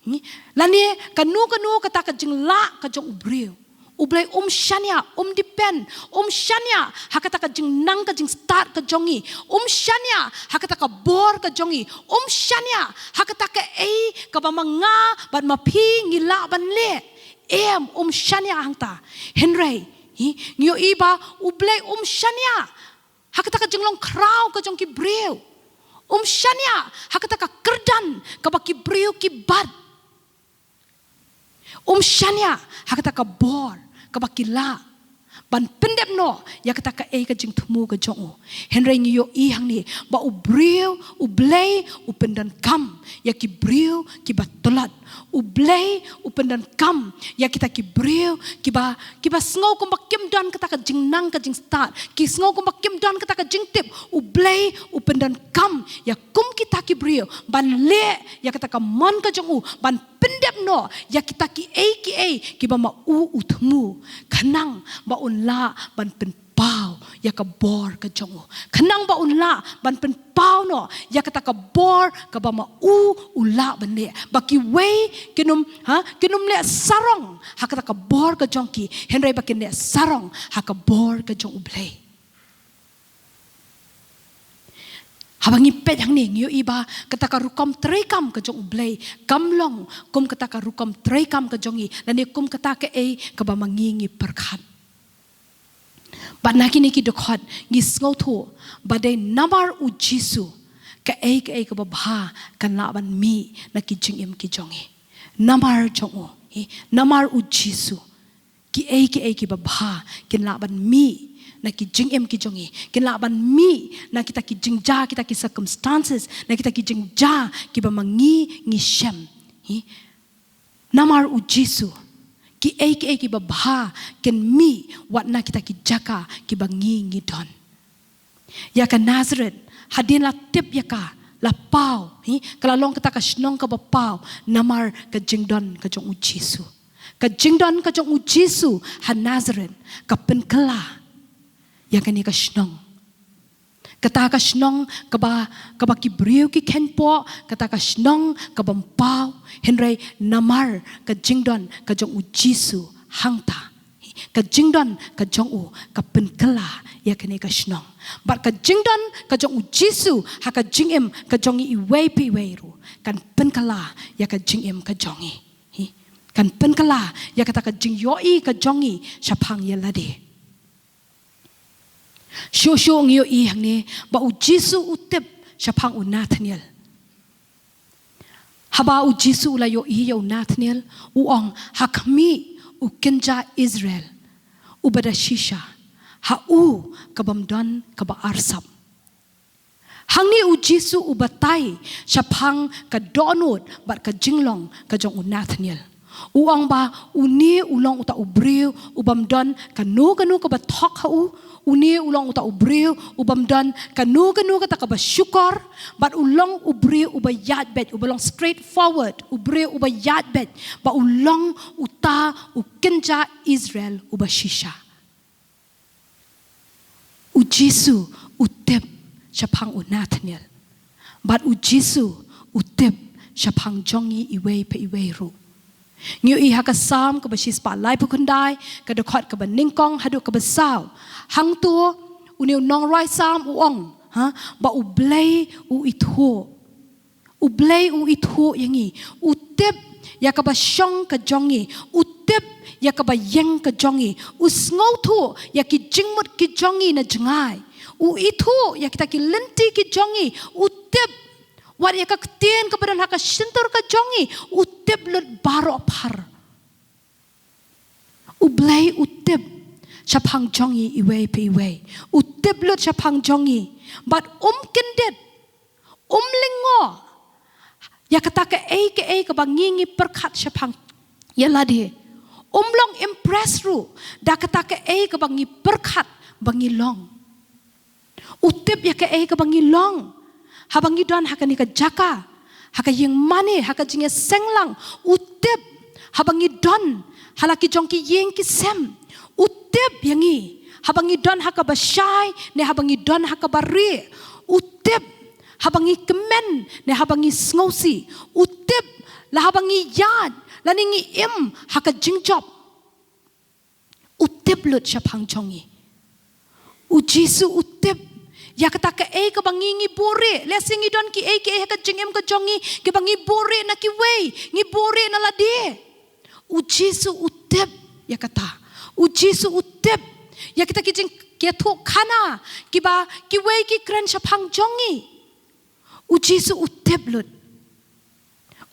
Hmm? Lane kano kano kata ka jinglah ka jong u briew, U Blei um shaniah, um depend, um shaniah ha kata ka jingnang ka jingstad ka jong ngi, um shaniah ha kata ka bor ka jong ngi, um shaniah ha kata kaei kaba ma nga bad ma phi ngi lah ban leh. Em, um shaniah hangta. Hynrei, hi, ngi ïohi ba U Blei um shaniah ha kata ka jinglong khraw ka jong ki briew. Um shaniah ha kata ka kyrdan kaba ki briew ki bat. Um shaniah ha kata ka bor kaba ki lah ban pyndep noh ïa kata kaei ka jingthmu ka jong u. Hynrei ngi ïohi hangne ba u briew, U Blei u pyndonkam ïa ki briew kiba tlot. U Blei u pyndonkam ïa kita ki briew kiba, kiba sngew kumba kim don kata ka jingnang ka jingstad, ki sngew kumba kim don kata ka jingtip. U Blei u pyndonkam ïa kum kita ki briew ban leh ïa kata ka mon ka jong u, ban pyndep noh ïa kita kiei kiei kiba ma u u thmu, khnang ba un lah ban pynpaw ïa ka bor ka jong u, khnang ba un lah ban pynpaw noh ïa kata ka bor kaba ma u u lah ban leh. Ba kiwei kin ym, ha, kin ym leh sarong ha kata ka bor ka jong ki, hynrei ba kin leh sarong ha ka bor ka jong U Blei. Haba ngi peit hangne ngi ïohi ba kata ka rukom treikam ka jong U Blei kam long kum kata ka rukom treikam ka jong ngi, lane kum kata kaei kaba ma ngi ngi pyrkhat. Bad na kine ki dkhot ngi sngewthuh ba dei namar U Jisu kaei kaei kaba bha kan lah ban mih na ki jingim ki jong ngi. Namar jong u, hi, namar U Jisu, kiei kiei kiba bha kin lah ban mih na ki jingim ki jong ngi, kin lah ban mih na kita ki jingjia, kita ki circumstances, na kita ki jingjia kiba ma ngi ngi shem. Hi. Namar U Jisu Ki ei ki ei ki babha kin mih wat na kita ki jaka ki ba ngi ngi don. Ïa ka Nazareth, hadien la tip ïa ka, la paw, hi, ka la long kata ka shnong ka ba paw, namar ka jingdon ka jong u Jisu. Ka jingdon ka jong u Jisu ha Nazareth, ka pynkylla ïa kane ka shnong. Kata ka shnong ka ba, ka ba ki briew ki khein poh, kata ka shnong ka bym paw, hynrei namar ka jingdon ka jong u Jisu hangta. Ka jingdon ka jong u ka pynkylla ïa kane ka shnong. Bad ka jingdon ka jong u Jisu ha ka jingim ka jong ngi iwei pa iwei ruh, kan pynkylla ïa ka jingim ka jong ngi. Kan pynkylla ïa kata ka jingïohi ka jong ngi shaphang ïa lade. Shuh shuh ngi ïohi hangne ba u Jisu u tip shaphang u Nathaniel. Haba u Jisu u la ïohi ïa u Nathaniel, u ong, ha khmih u kynja Israel u ba da shisha, ha u ka bym don ka ba arsap. Hangne u Jisu u batai shaphang ka dohnud bad ka jinglong ka jong u Nathaniel. U ong ba une u long uta u briew u bym don kano kano ka ba thok ha u. Une u long uta u briew u bym don kano kano kata ka ba shukor. Bad u long u briew u ba ïaid beit, u ba long straightforward, u briew u ba ïaid beit, ba u long uta u kynja Israel u ba shisha. U Jisu u tip shaphang u Nathaniel. Bad u Jisu u tip shaphang jong ngi iwei pa iwei ruh. Ngi ïohi ha ka Salm ka ba shispah laiphew khyndai, ka dkhot ka ba nyngkong haduh ka ba saw. Hangto une u nongrwai Salm u ong, ha, ba U Blei u ithuh. U Blei u ithuh ïa ngi. U tip ïa ka ba shong ka jong ngi. U tip ïa ka ba ïeng ka jong ngi. U sngewthuh ïa ki jingmut ki jong ngi na jngai. U ithuh ïa kita ki lynti ki jong ngi. U tip wat ïa ka ktien ka ba don ha ka shyntur ka jong ngi. U tip lut baroh phar. U Blei u tip shaphang jong ngi iwei pa iwei. U tip lut shaphang jong ngi. Bad um kyndit, um lyngngoh ïa kata kaei kaei ka ba ngi ngi pyrkhat shaphang ïa lade. Um long impress ruh da kata kaei ka ba ngi pyrkhat ba ngi long. U tip ïa kaei ka ba ngi long. Haba ngi don ha kane ka jaka, ha ka ïing mane, ha ka jingïaseng lang, u tip. Haba ngi don ha la ki jong ki ïing ki sem, u tip ïa ngi. Haba ngi don ha ka ba shai ne haba ngi don ha ka ba rieh, u tip. Haba ngi kmen ne haba ngi sngewsih, u tip. La haba ngi ïaid lane ngi im ha ka jingjop, u tip lut shaphang jong ngi. U Jisu u tip ïa kata kaei ka ba ngi ngi buhrieh. Lehse ngi don kiei kiei ha ka jingim ka jong ngi ki ba ngi buhrieh na kiwei, ngi buhrieh na lade. U Jisu u tip ïa kata. U Jisu u tip ïa kita ki jingïathuh khana ki ba kiwei ki kren shaphang jong ngi. U Jisu u tip lut.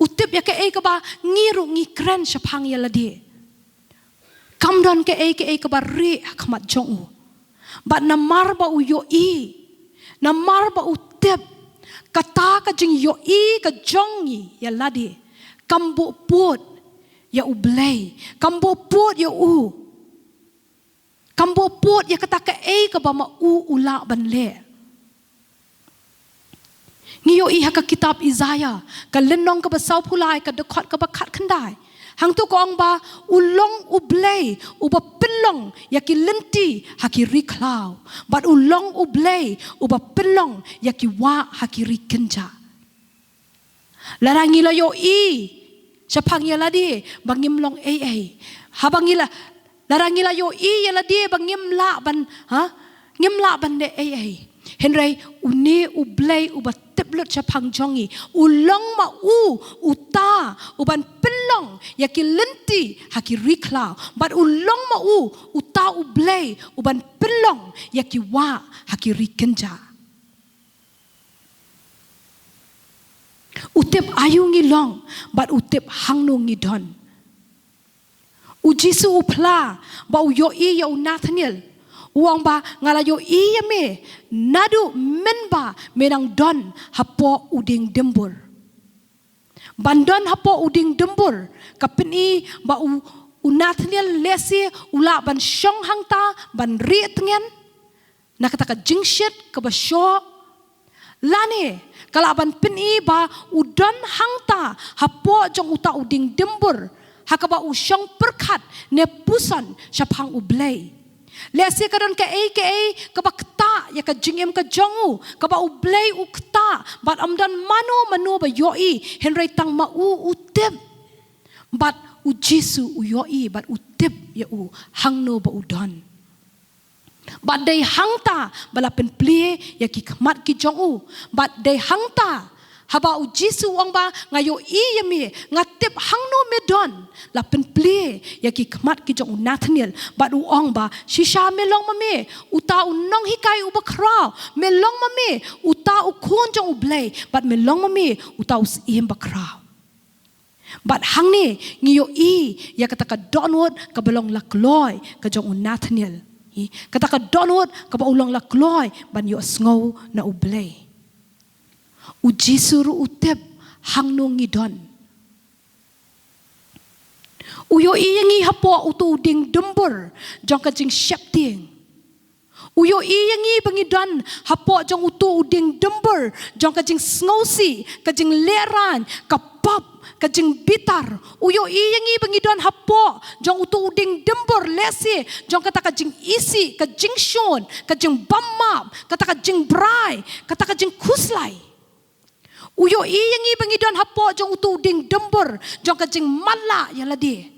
U tip ïa kaei ka ba ngi ruh ngi kren shaphang ïa lade. Kam don kaei kaei ka ba rieh ha khmat jong u. Bad namar ba u ïohi, namar ba u tip, kata ka jingïohi ka jong ngi ïa lade kam buh pud ïa U Blei, kam buh pud ïa u. Kam buh pud ïa kata kaei ka ba ma u u lah ban leh. Ngi ïohi ha ka kitab Isaiah ka lynnong ka ba sawphew lai, ka dkhot ka ba khatkhyndai. Hangto ka ong ba u long U Blei u ba pynlong ïa ki lynti ha ki ri khlaw, bad u long U Blei u ba pynlong ïa ki wah ha ki ri kynja. Lada ngi la ïohi shaphang ïa lade ba ngim long ei ei, haba ngi la, lada ngi la ïohi ïa lade ba ngim lah ban, ha, ngim lah ban leh ei ei. Hynrei une U Blei u ba tip lut shaphang jong ngi, u long ma u uta u ban pynlong ïa ki lynti ha ki ri khlaw, bad u long ma u uta U Blei u ban pynlong ïa ki wah ha ki ri kynja. U tip aïu ngi long bad u tip hangno ngi don. U Jisu u phla ba u ïohi ïa u Nathaniel. U ong ba nga la ïohi ïa me naduh mynba me nang don hapoh u dieng dymbur. Ban don hapoh u dieng dymbur ka pyni ba u, u Nathaniel lehse u lah ban shong hangta ban rieh tngen na kata ka jingshit kaba shoh, lane ka lah ban pyni ba u don hangta hapoh jong uta u dieng dymbur ha kaba u shong pyrkhat ne puson shaphang U Blei. Lehse ka don kaei kaei kaba ktah ïa ka jingim ka jong u, kaba U Blei u ktah, bad ym don mano mano ba ïohi, hynrei tang ma u u tip. Bad U Jisu u ïohi bad u tip ïa u hangno ba u don. Bad dei hangta ba la pynplie ïa ki khmat ki jong u. Bad dei hangta haba U Jisu u ong ba, nga ïohi ïa me, nga tip hangno me don, la pynplie ïa ki khmat ki jong u Nathaniel. Bad u ong ba, shisha me long ma me uta u nonghikai uba khraw, me long ma me uta u khun jong U Blei, bad me long ma me uta u syiem ba khraw. Bad hangne ngi ïohi ïa kata ka dohnud kaba long la kloi ka jong u Nathaniel. Hi, kata ka dohnud kaba u long la kloi ban ïohsngew na U Blei. U Jisu ruh u tip hangno ngi don. U ïohi ïa ngi hapoh uto u dieng dymbur jong ka jingsheptieng. U ïohi ïa ngi ba ngi don hapoh jong uto u dieng dymbur jong ka jingsngewsih, ka jinglehrain, ka pop, ka jingbitar. U ïohi ïa ngi ba ngi don hapoh jong uto u dieng dymbur lehse jong kata ka jingisih, ka jingshun, ka jingbam map, kata ka jingbrai, kata ka jingkhuslai. U ïohi ïa ngi ba ngi don hapoh jong uto u dieng dymbur jong ka jingmatlah ïa lade.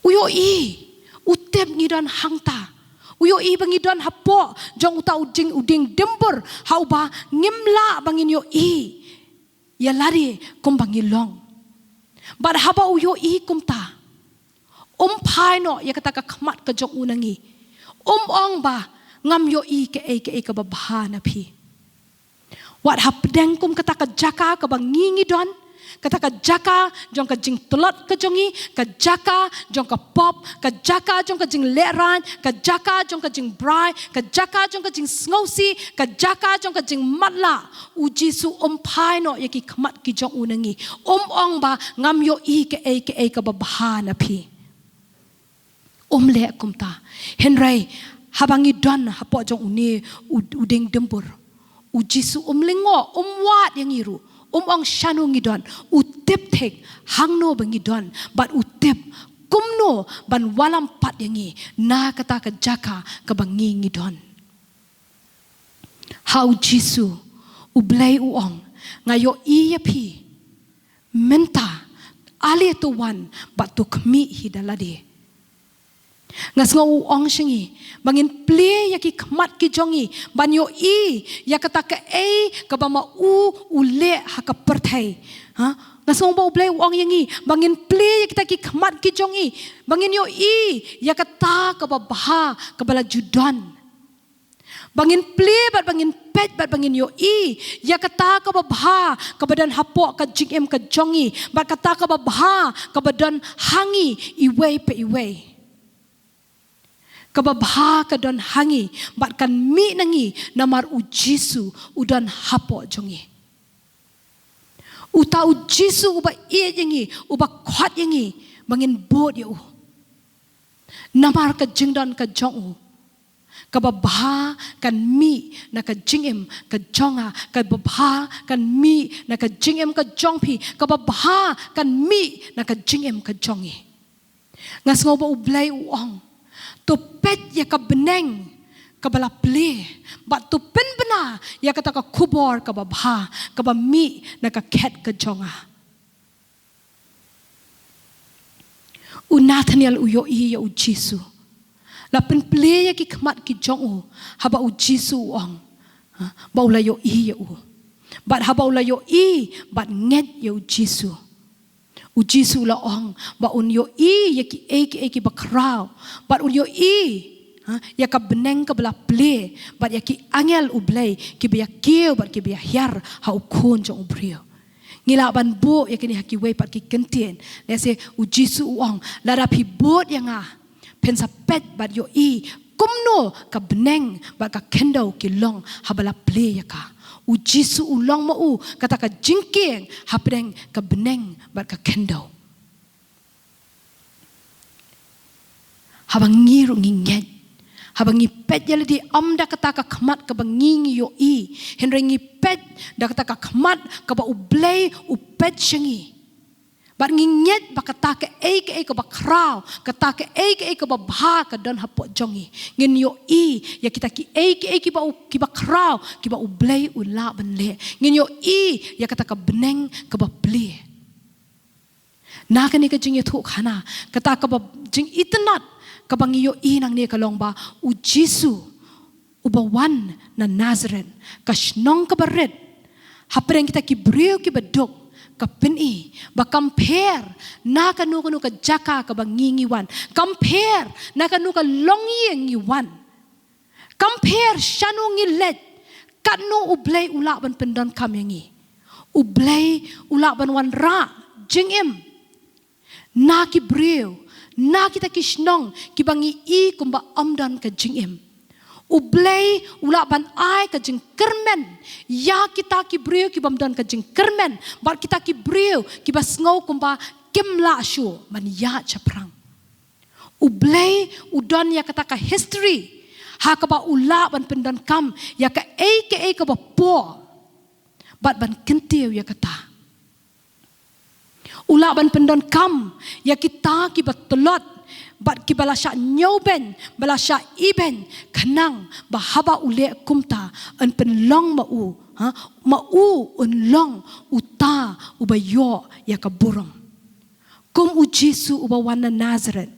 U ïohi, u tip ngi don hangta. U ïohi ba ngi don hapoh jong uta u dieng, u dieng dymbur ha uba ngim lah ba ngin ïohi ïa lade kumba ngi long. Bad haba u ïohi kumta, um phai noh ïa kata ka khmat ka jong u na ngi. Um ong ba, ngam ïohi kaei kaei kaba bha na phi. Wat hapdeng kum kata ka jaka kaba ngi ngi don, kata ka jaka jong ka jingtlot ka jong ngi, ka jaka jong ka pop, ka jaka jong ka jinglehrain, ka jaka jong ka jingbrai, ka jaka jong ka jingsngewsih, ka jaka jong ka jingmatlah, U Jisu um phai noh ïa ki khmat ki jong u na ngi. Um ong ba, ngam ïohi kaei kaei kaba bha na phi. Um leh kumta. Hynrei haba ngi don hapoh jong une u, u dieng dymbur, U Jisu um lyngngoh, um wad ïa ngi ruh, um ong shano ngi don. U tip thik hangno ba ngi don, bad u tip kumno ban wallam pat ïa ngi na kata ka jaka kaba ngi ngi don. Ha U Jisu, U Blei u ong, nga ïohi ïa phi mynta, ale to wan bad to khmih hi da lade. Nga sngew u ong sha ngi ba ngin plie ïa ki khmat ki jong ngi ban ïohi ïa kata kaei kaba ma u u leh ha ka pyrthei. Ha? Nga sngew ba U Blei u ong ïa ngi ba ngin plie ïa kita ki khmat ki jong ngi ba ngin ïohi ïa kata kaba bha kaba la ju don. Ba ngin plie bad ba ngin peit bad ba ngin ïohi ïa kata kaba bha kaba don hapoh ka jingim ka jong ngi, bad kata kaba bha kaba don ha ngi iwei pa iwei. Kaba bha ka don ha ngi bad kan mih na ngi namar U Jisu u don hapoh jong ngi. Uta U Jisu uba ïeit ïa ngi, uba khot ïa ngi ba ngin bud ïa u. Namar ka jingdon ka jong u, kaba bha kan mih na ka jingim ka jong nga, kaba bha kan mih na ka jingim ka jong phi, kaba bha kan mih na ka jingim ka jong ngi. Nga sngew ba U Blei u ong, to peit ïa ka bneng kaba la plie, bad to pynbna ïa kata ka khubor kaba bha kaba mih na ka khet ka jong nga. U Nathaniel u ïohi ïa U Jisu. La pynplie ïa ki khmat ki jong u haba U Jisu u ong, ha, ba u la ïohi ïa u. Bad haba u la ïohi bad ngeit ïa U Jisu, U Jisu u la ong ba un ïohi ïa kiei kiei kiba khraw, bad un ïohi, ha, ïa ka bneng kaba la plie, bad ïa ki angel U Blei kiba ïa kiew bad kiba ïa hiar ha U Khun jong U Briew. Ngi lah ban buh ïa kine ha kiwei pat ki kyntien. Lehse U Jisu u ong, lada phi bud ïa nga, phin sa peit bad ïohi kumno ka bneng bad ka khyndew ki long haba la plie ïa ka. U Jisu u long ma u kata ka jingkieng hapdeng ka bneng bad ka khyndew. Haba ngi ruh ngi ngeit, haba ngi peit ïa lade ym da kata ka khmat kaba ngi ngi ïohi, hynrei ngi peit da kata ka khmat kaba U Blei u peit sha ngi. Bad ngi ngeit ba kata kaei kaei kaba khraw, kata kaei kaei kaba bha ka don hapoh jong ngi. Ngin ïohi ïa kita kiei kiei kiba u, kiba khraw, kiba U Blei u lah ban leh. Ngin ïohi ïa kata ka bneng kaba plie. Na kane ka jingïathuhkhana, kata kaba jingitynnad kaba ngi ïohi nangne ka long ba U Jisu uba wan na Nazareth, ka shnong kaba rit, hapdeng kita ki briew kiba duk, ka pyni ba kam pher na kano kano ka jaka kaba ngi ngi wan, kam pher na kano ka longïing ngi wan, kam pher shano ngi leit, katno U Blei u lah ban pyndonkam ïa ngi. U Blei u lah ban wanrah jingim na ki briew, na kita ki shnong kiba ngi i kumba ym don ka jingim. U Blei u lah ban ai ka jingkyrmen ïa kita ki briew ki bym don ka jingkyrmen, bad kita ki briew kiba sngew kumba kim lah shuh ban ïaid shaphrang. U Blei u don ïa kata ka history ha kaba u lah ban pyndonkam ïa kaei kaei kaba por bad ban kyntiew ïa kata. U lah ban pyndonkam ïa kita kiba tlot bad kiba la shah ñiewbeiñ, ba la shah ibeiñ, khnang ba haba u leh kumta yn pynlong ma u, ha, ma u un long uta uba ïoh ïa ka burom. Kum U Jisu uba wan na Nazareth,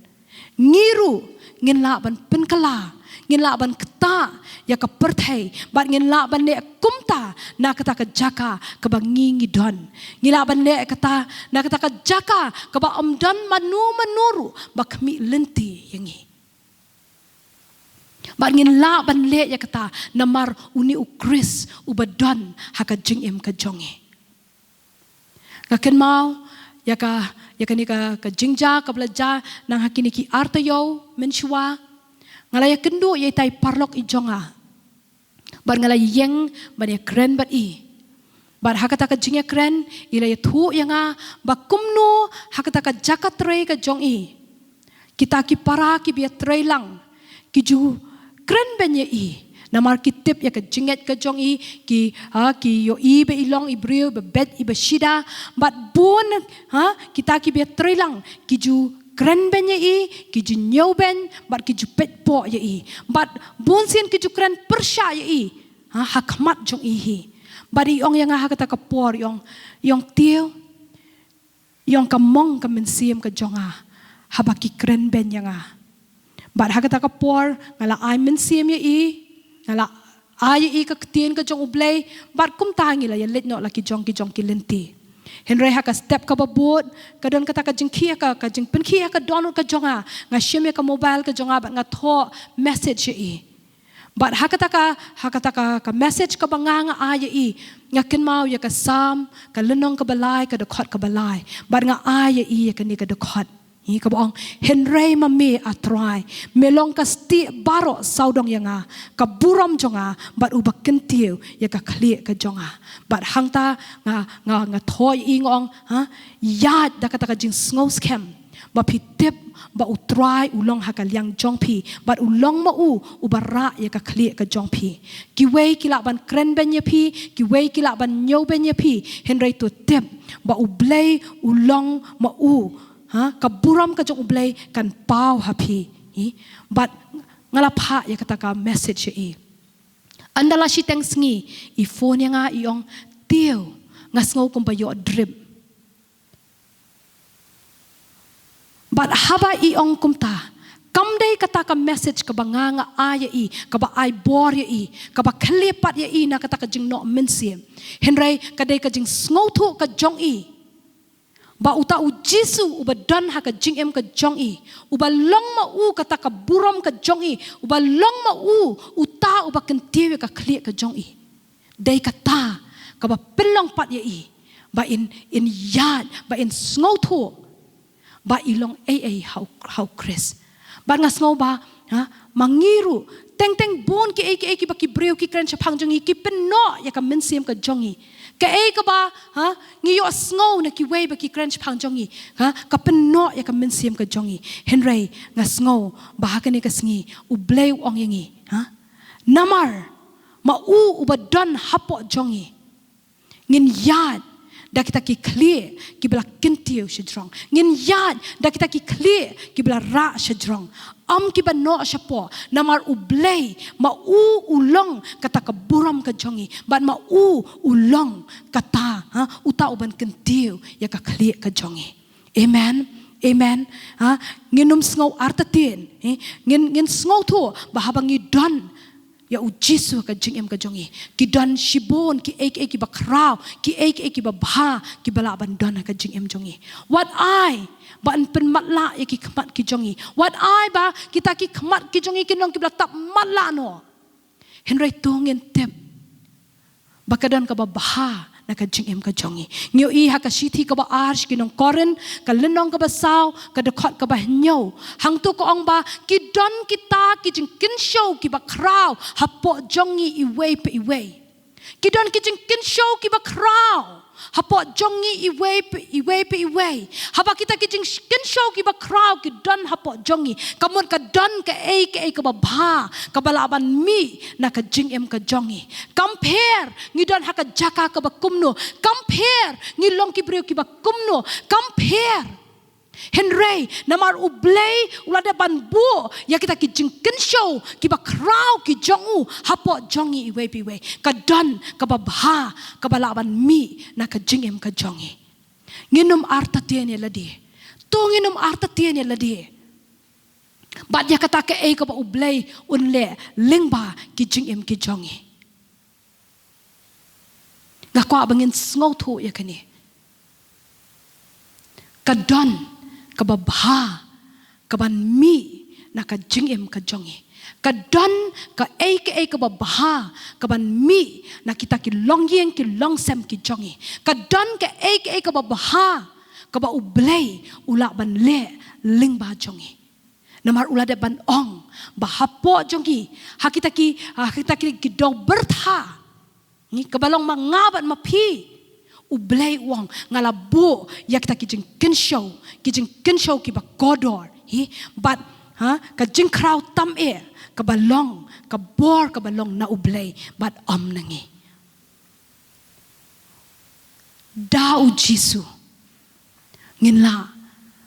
ngi ruh ngin lah ban pynkylla, ngin lah ban ktah ïa ka pyrthei, bad ngin lah ban leh kumta na kata ka jaka kaba ngi ngi don. Ngi lah ban leh kata na kata ka jaka kaba ym don mano mano ruh ba khmih lynti ïa ngi. Bad ngin lah ban leh ïa kata namar une U Khrist uba don ha ka jingim ka jong ngi. Nga kynmaw ïa ka, ïa kane ka, ka jingjia kaba la jia nang ha kine ki ar taïew mynshuwa. Nga la ïakynduh ïa itai i paralok i jong nga, bad nga la ïeng ban ïakren bad i. Bad ha kata ka jingïakren i la ïathuh ïa nga ba kumno ha kata ka jaka trei ka jong i, kita ki para kiba ïatrei lang ki ju kren beiñ ïa i, namar ki tip ïa ka jingngeit ka jong i, ki, ha, ki ïohi ba i long i briew ba beit iba shida. Bad bun, ha, kita kiba ïatrei lang ki ju kren beiñ ïa i, ki ju ñiewbeiñ, bad ki ju peit poh ïa i, bad bun sien ki ju kren pyrshah ïa i, ha, ha khmat jong i hi. Bad i ong ïa nga ha kata ka por, i ong, i ong, Tiew, i ong, ka mong ka mynsiem ka jong nga haba ki kren beiñ ïa nga. Bad ha kata ka por nga la ai mynsiem ïa i, nga la ai ïa i ka ktien ka jong U Blei, bad kumta ngi la ïaleit noh la ki jong ki jong ki lynti. Hynrei ha ka step kaba bud, ka don kata ka jingkhih, ka, ka jingpynkhih ha ka dohnud ka jong nga, nga shim ïa ka mobile ka jong nga bad nga thoh message ïa i. Bad ha kata ka, ha kata ka, ka message kaba nga, nga ai ïa i, nga kynmaw ïa ka Salm, ka lynnong kaba lai, ka dkhot kaba lai. Bad nga ai ïa i ïa kane ka dkhot, hi, kaba ong, Hynrei ma me, A Trai, me long ka stieh baroh sawdong ïa nga, ka burom jong nga, bad uba kyntiew ïa ka khlieh ka jong nga. Bad hangta nga, nga, nga thoh ïa i, nga ong, ha, ïaid da kata ka jingsngew skhem ba phi tip ba U Trai u long ha ka liang jong phi, bad u long ma u uba rah ïa ka khlieh ka jong phi. Kiwei ki lah ban kren beiñ ïa phi, kiwei ki lah ban ñiewbeiñ ïa phi, hynrei to tip ba U Blei u long ma u, ha, ka burom ka jong U Blei kan paw ha phi. Hi, bad nga la phah ïa kata ka message ïa i. Ynda la shiteng sngi i phone ïa nga, i ong, Tiew, nga sngew kumba ïoh drip. Bad haba i ong kumta, kam dei kata ka message kaba nga, nga ai ïa i kaba ai bor ïa i, kaba khlieh pat ïa i na kata ka jingnoh mynsiem. Hynrei ka dei ka jingsngewthuh ka jong i ba uta U Jisu uba don ha ka jingim ka jong i, uba long ma u kata ka burom ka jong i, uba long ma u uta uba kyntiew ïa ka khlieh ka jong i. Dei kata kaba pynlong pat ïa i ba in, in ïaid, ba in sngewthuh ba i long ei ei ha U, ha U Khrist. Bad nga sngew ba, ha, ma ngi ruh, teng teng bun kiei kiei kiba ki briew ki kren shaphang jong ngi, ki pynnoh ïa ka mynsiem ka jong ngi, Kaei kaba, ha, ngi ïohsngew na kiwei ba ki kren shaphang jong ngi, ha, ka pynnoh ïa ka mynsiem ka jong ngi. Hynrei nga sngew ba ha kane ka sngi U Blei u ong ïa ngi, ha, namar ma u uba don hapoh jong ngi, ngin ïaid da kita ki khlieh kiba la kyntiew shajrong. Ngin ïaid da kita ki khlieh kiba la rah shajrong. Ym kiba noh shapoh, namar U Blei ma u u long kata ka burom ka jong ngi, bad ma u u long kata, ha, uta uban kyntiew ïa ka khlieh ka jong ngi. Amen. Amen. Ha, ngin ym sngew artatien, eh? Ngin, ngin sngewthuh ba haba ngi don ïa U Jisu ha ka jingim ka jong ngi, ki don shibun kiei kiei kiba khraw, kiei kiei kiba bha kiba lah ban don ha ka jingim jong ngi. Wat ai ba yn pynmatlah ïa ki khmat ki jong ngi. Wat ai ba kita ki khmat ki jong ngi kin long kiba la tap matlah noh. Hynrei to ngin tip ba ka don kaba bha na ka jingim ka jong ngi. Ngi ïohi ha ka shithi kaba ar sha ki nong Korinth, ka lynnong kaba saw, ka dkhot kaba hynñiew. Hangto ka ong ba ki don kita ki jingkynshew kiba khraw hapoh jong ngi iwei pa iwei. Ki don ki jingkynshew kiba khraw hapoh jong ngi iwei pa, iwei pa iwei. Haba kita ki jingkynshew kiba khraw ki don hapoh jong ngi, ka mut ka don kaei kaei kaba bha kaba lah ban mih na ka jingim ka jong ngi. Kam pher ngi don ha ka jaka kaba kumno, kam pher ngi long ki briew kiba kumno, kam pher. Hynrei namar U Blei u la dep ban buh ïa kita ki jingkynshew kiba khraw ki jong u hapoh jong ngi iwei pa iwei, ka don kaba bha kaba lah ban mih na ka jingim ka jong ngi. Ngin ym artatien ïa lade. To ngin ym artatien ïa lade bad ïa kata kaei kaba U Blei un leh lyngba ki jingim ki jong ngi. Nga kwah ba ngin sngewthuh ïa kane. Ka don kaba bha kaban mih na ka jingim ka jong ngi. Ka don kaei kaei kaba bha kaban mih na kita ki longïing ki longsem ki jong ngi. Ka don kaei kaei kaba bha kaba U Blei u lah ban leh lyngba jong ngi. Namar u la dep ban ong ba hapoh jong ngi, ha kita ki, ha kita ki, ki dewbyrtha, ngi kaba long ma nga bad ma phi, U Blei u ong nga la buh ïa kita ki jingkynshew, ki jingkynshew kiba kordor, hi, bad, ha, ka jingkhraw tam eh kaba long, ka bor kaba long na U Blei bad ym na ngi. Da U Jisu ngin lah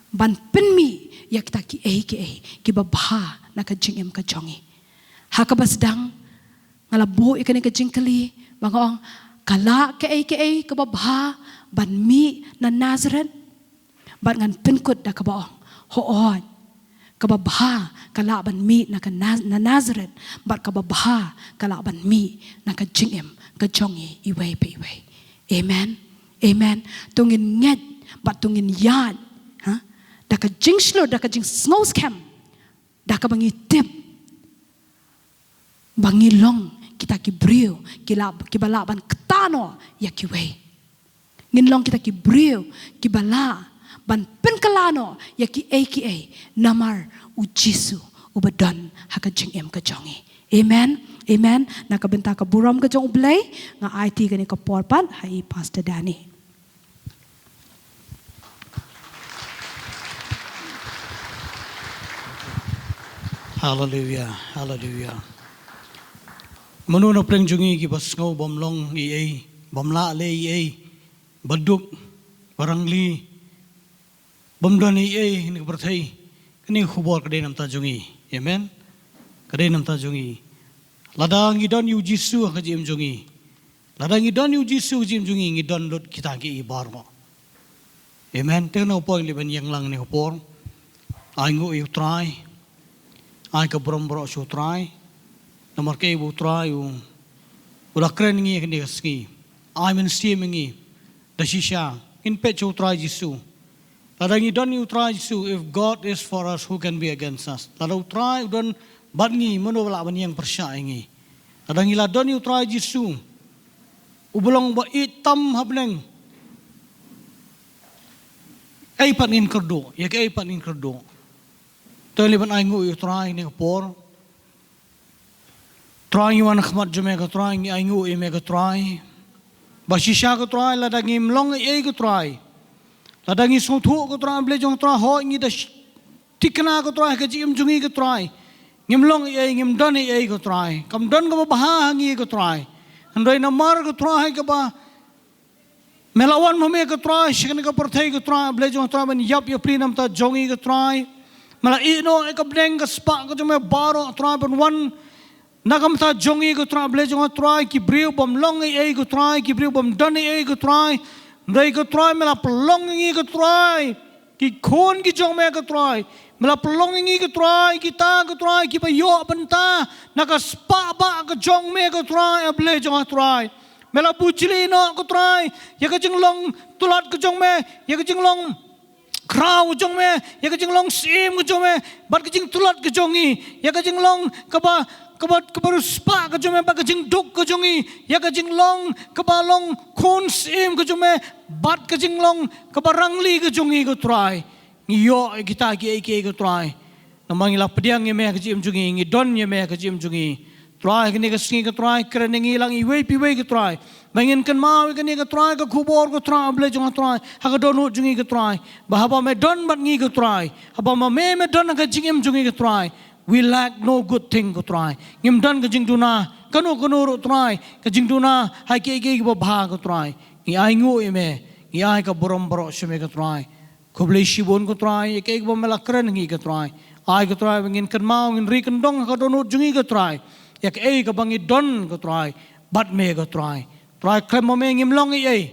ban pynmih ïa kita kiei kiei kiba bha na ka jingim ka jong ngi. Ha kaba sdang nga la buh ïa kane ka jingkylli ba nga ong, ka lah kaei kaei kaba bha ban mih na Nazareth? Bad ngan pynkut da kaba ong, hooid, kaba bha ka lah ban mih na ka Naz-, na Nazareth, bad kaba bha ka lah ban mih na ka jingim ka jong ngi iwei pa iwei. Amen. Amen. To ngin ngeit bad to ngin ïaid, ha, da ka jingshlur, da ka jingsngewskhem, da kaba ngi tip ba ngi long kita ki briew ki lah, kiba lah ban kta noh ïa kiwei. Ngin long kita ki briew kiba lah ban pynkylla noh ïa kiei kiei namar U Jisu uba don ha ka jingim ka jong ngi. Amen. Amen. Na ka bynta ka burom ka jong U Blei, nga aiti kane ka por pat ha i Pastor Danny. Haleluia, haleluia. Mano na pdeng jong ngi kiba sngew bym long ei ei, bym lah leh ei ei, ba duk, ba rangli, bym don ei ei ha kane ka pyrthei? Kane ka khubor ka dei na bynta jong ngi. Amen. Ka dei na bynta jong ngi. Lada ngi don ïa U Jisu ha ka jingim jong ngi, lada ngi don ïa U Jisu ha ka jingim jong ngi, ngi don lut kita kiei baroh. Amen. Te kane ka por ngi leit ban ïeng lang kane ka por. Ai nguh ïa U Trai. Ai ka burom baroh sha U Trai. Namar kaei ba U Trai u, u la kren ïa ngi ha kane ka sngi. Ai mynsiem ïa ngi da shisha. Ngin peit sha U Trai Jisu. Lada ngi don ïa U Trai Jisu, if God is for us, who can be against us? Lada U Trai u don bad ngi, mano ba lah ban ïeng pyrshah ïa ngi? Lada ngi la don ïa U Trai Jisu, uba long ba ïeit tam ha bneng, ei pat ngin kyrduh, ïa kaei pat ngin kyrduh? To leit ban ai nguh ïa U Trai ha kane ka por. Trai, ngi wan ha khmat jong me ko Trai, ngi ai nguh ïa me ko Trai. Ba shisha ko Trai, lada ngim long ei ei ko Trai, lada ngi sngewthuh ko Trai, Blei jong ko Trai, hooid ngi da sh- thikna ko Trai, ka jingim jong ngi ko Trai, ngim long ei ei, ngim don ei ei ko Trai, kam don kaba bha ha ngi ko Trai. Hynrei namar ko Trai kaba me la wan ma me ko Trai sha kane ka pyrthei ko Trai, Blei jong ko Trai, ban ïap ïapli na ka bynta jong ngi ko Trai. Me la ïehnoh ïa ka bneng ka spah ka jong me baroh Trai, ban wan na ka bynta jong ngi ko Trai, Blei jong ko Trai, ki briew bym long ei ei ko Trai, ki briew bym don ei ei ko Trai. Hynrei ko Trai, me la pynlong ïa ngi ko Trai ki khun ki jong me ko Trai. Me la pynlong ïa ngi ko Trai, kita ko Trai kiba ïoh bynta na ka spah bah ka jong me ko Trai, A Blei jong ko Trai. Me la bujli noh ko Trai ïa ka jinglong tlot ka jong me, ïa ka jinglong khraw ka jong me, ïa ka jinglong syiem ka jong me, bad ka jingtlot ka jong ngi, ïa ka jinglong kaba, kaba, kaba riewspah ka jong me, bad ka jingduk ka jong ngi, ïa ka jinglong kaba long khun syiem ka jong me, bad ka jinglong kaba rangli ka jong ngi ko Trai. Ngi ïoh ïa kita kiei kiei ko Trai. Namar ngi la pdiang ïa me ha ka jingim jong ngi, ngi don ïa me ha ka jingim jong ngi. Trai, kane ka sngi ko Trai, kren ïa ngi lang iwei pa iwei ko Trai. Ba ngin kynmaw ïa kane ko Trai, ka khubor ko Trai, A Blei jong ko Trai, ha ka dohnud jong ngi ko Trai. Ba haba me don bad ngi ko Trai, haba ma me me don ha ka jingim jong ngi ko Trai, we lack no good thing ko Trai. Ngim don ka jingduna kano kano ruh Trai, ka jingduna ha kiei kiei kiba bha ko Trai. Ngi ainguh ïa me, ngi ai ka burom baroh sha me ko Trai. Khublei shibun ko Trai ïa kaei kaba me la kren ha ngi ko Trai. Ai ko Trai ba ngin kynmaw, ngin ri kyndong ha ka dohnud jong ngi ko Trai, ïa kaei kaba ngi don ko Trai, bad me ko Trai. Trai, khlem ma me ngim long ei ei.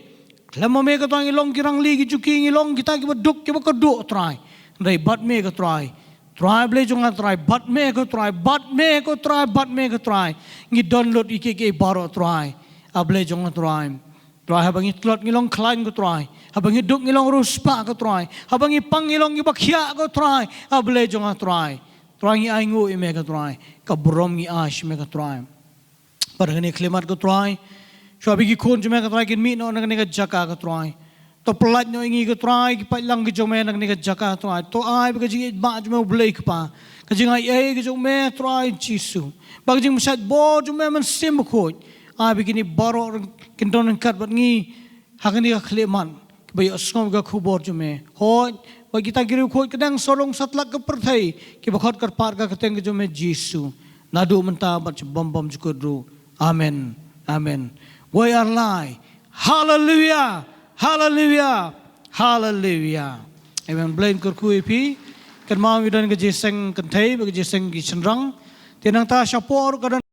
Khlem ma me ko Trai ngi long ki rangli ki juki, ngi long kita kiba duk kiba kyrduh Trai. Hynrei bad me ko Trai, Trai Blei jong nga Trai, bad me ko Trai, bad me ko Trai, bad me ko Trai, ngi don lut ïa kiei kiei baroh Trai, A Blei jong nga Trai. Trai, haba ngi tlot ngi long khlaiñ ko Trai, haba ngi duk ngi long riewspah ko Trai, haba ngi pang ngi long kiba khiah ko Trai, A Blei jong nga Trai. Trai, ngi ainguh ïa me ko Trai, ka burom ngi ai sha me ko Trai. Bad ha kane ka khyllipmat ko Trai, shuwa ba ki khun jong me ko Trai kin mih noh na kane ka jaka ko Trai, to pyllait noh ïa ngi ko Trai, ki paidlang ki jong me na kane ka jaka Trai, to ai ba ka jingïeit ba jong me U Blei Kpa, ka jingai ei ka jong me Trai Jisu, ba ka jingpynshait bor jong me Mynsiem Bakhuid, ai ba kine baroh kin don ryngkat bad ngi ha kane ka khyllipmat, kiba ïohsngew ïa ka khubor jong me. Hooid, bad kita ki riewkhuid ka dang sarong satlak ka pyrthei, kiba khot kyrpad ka kyrteng ka jong me Jisu, naduh mynta bad sha bym bymjukut ruh. Amen. Amen. Wei ar lai. Haleluia. Haleluia. Haleluia. Amen. Blei un kyrkhu ïa phi. Kynmaw ngi don ka jingïaseng kynthei bad ka jingïaseng ki shynrang. Te nangta shapoh ruh ka don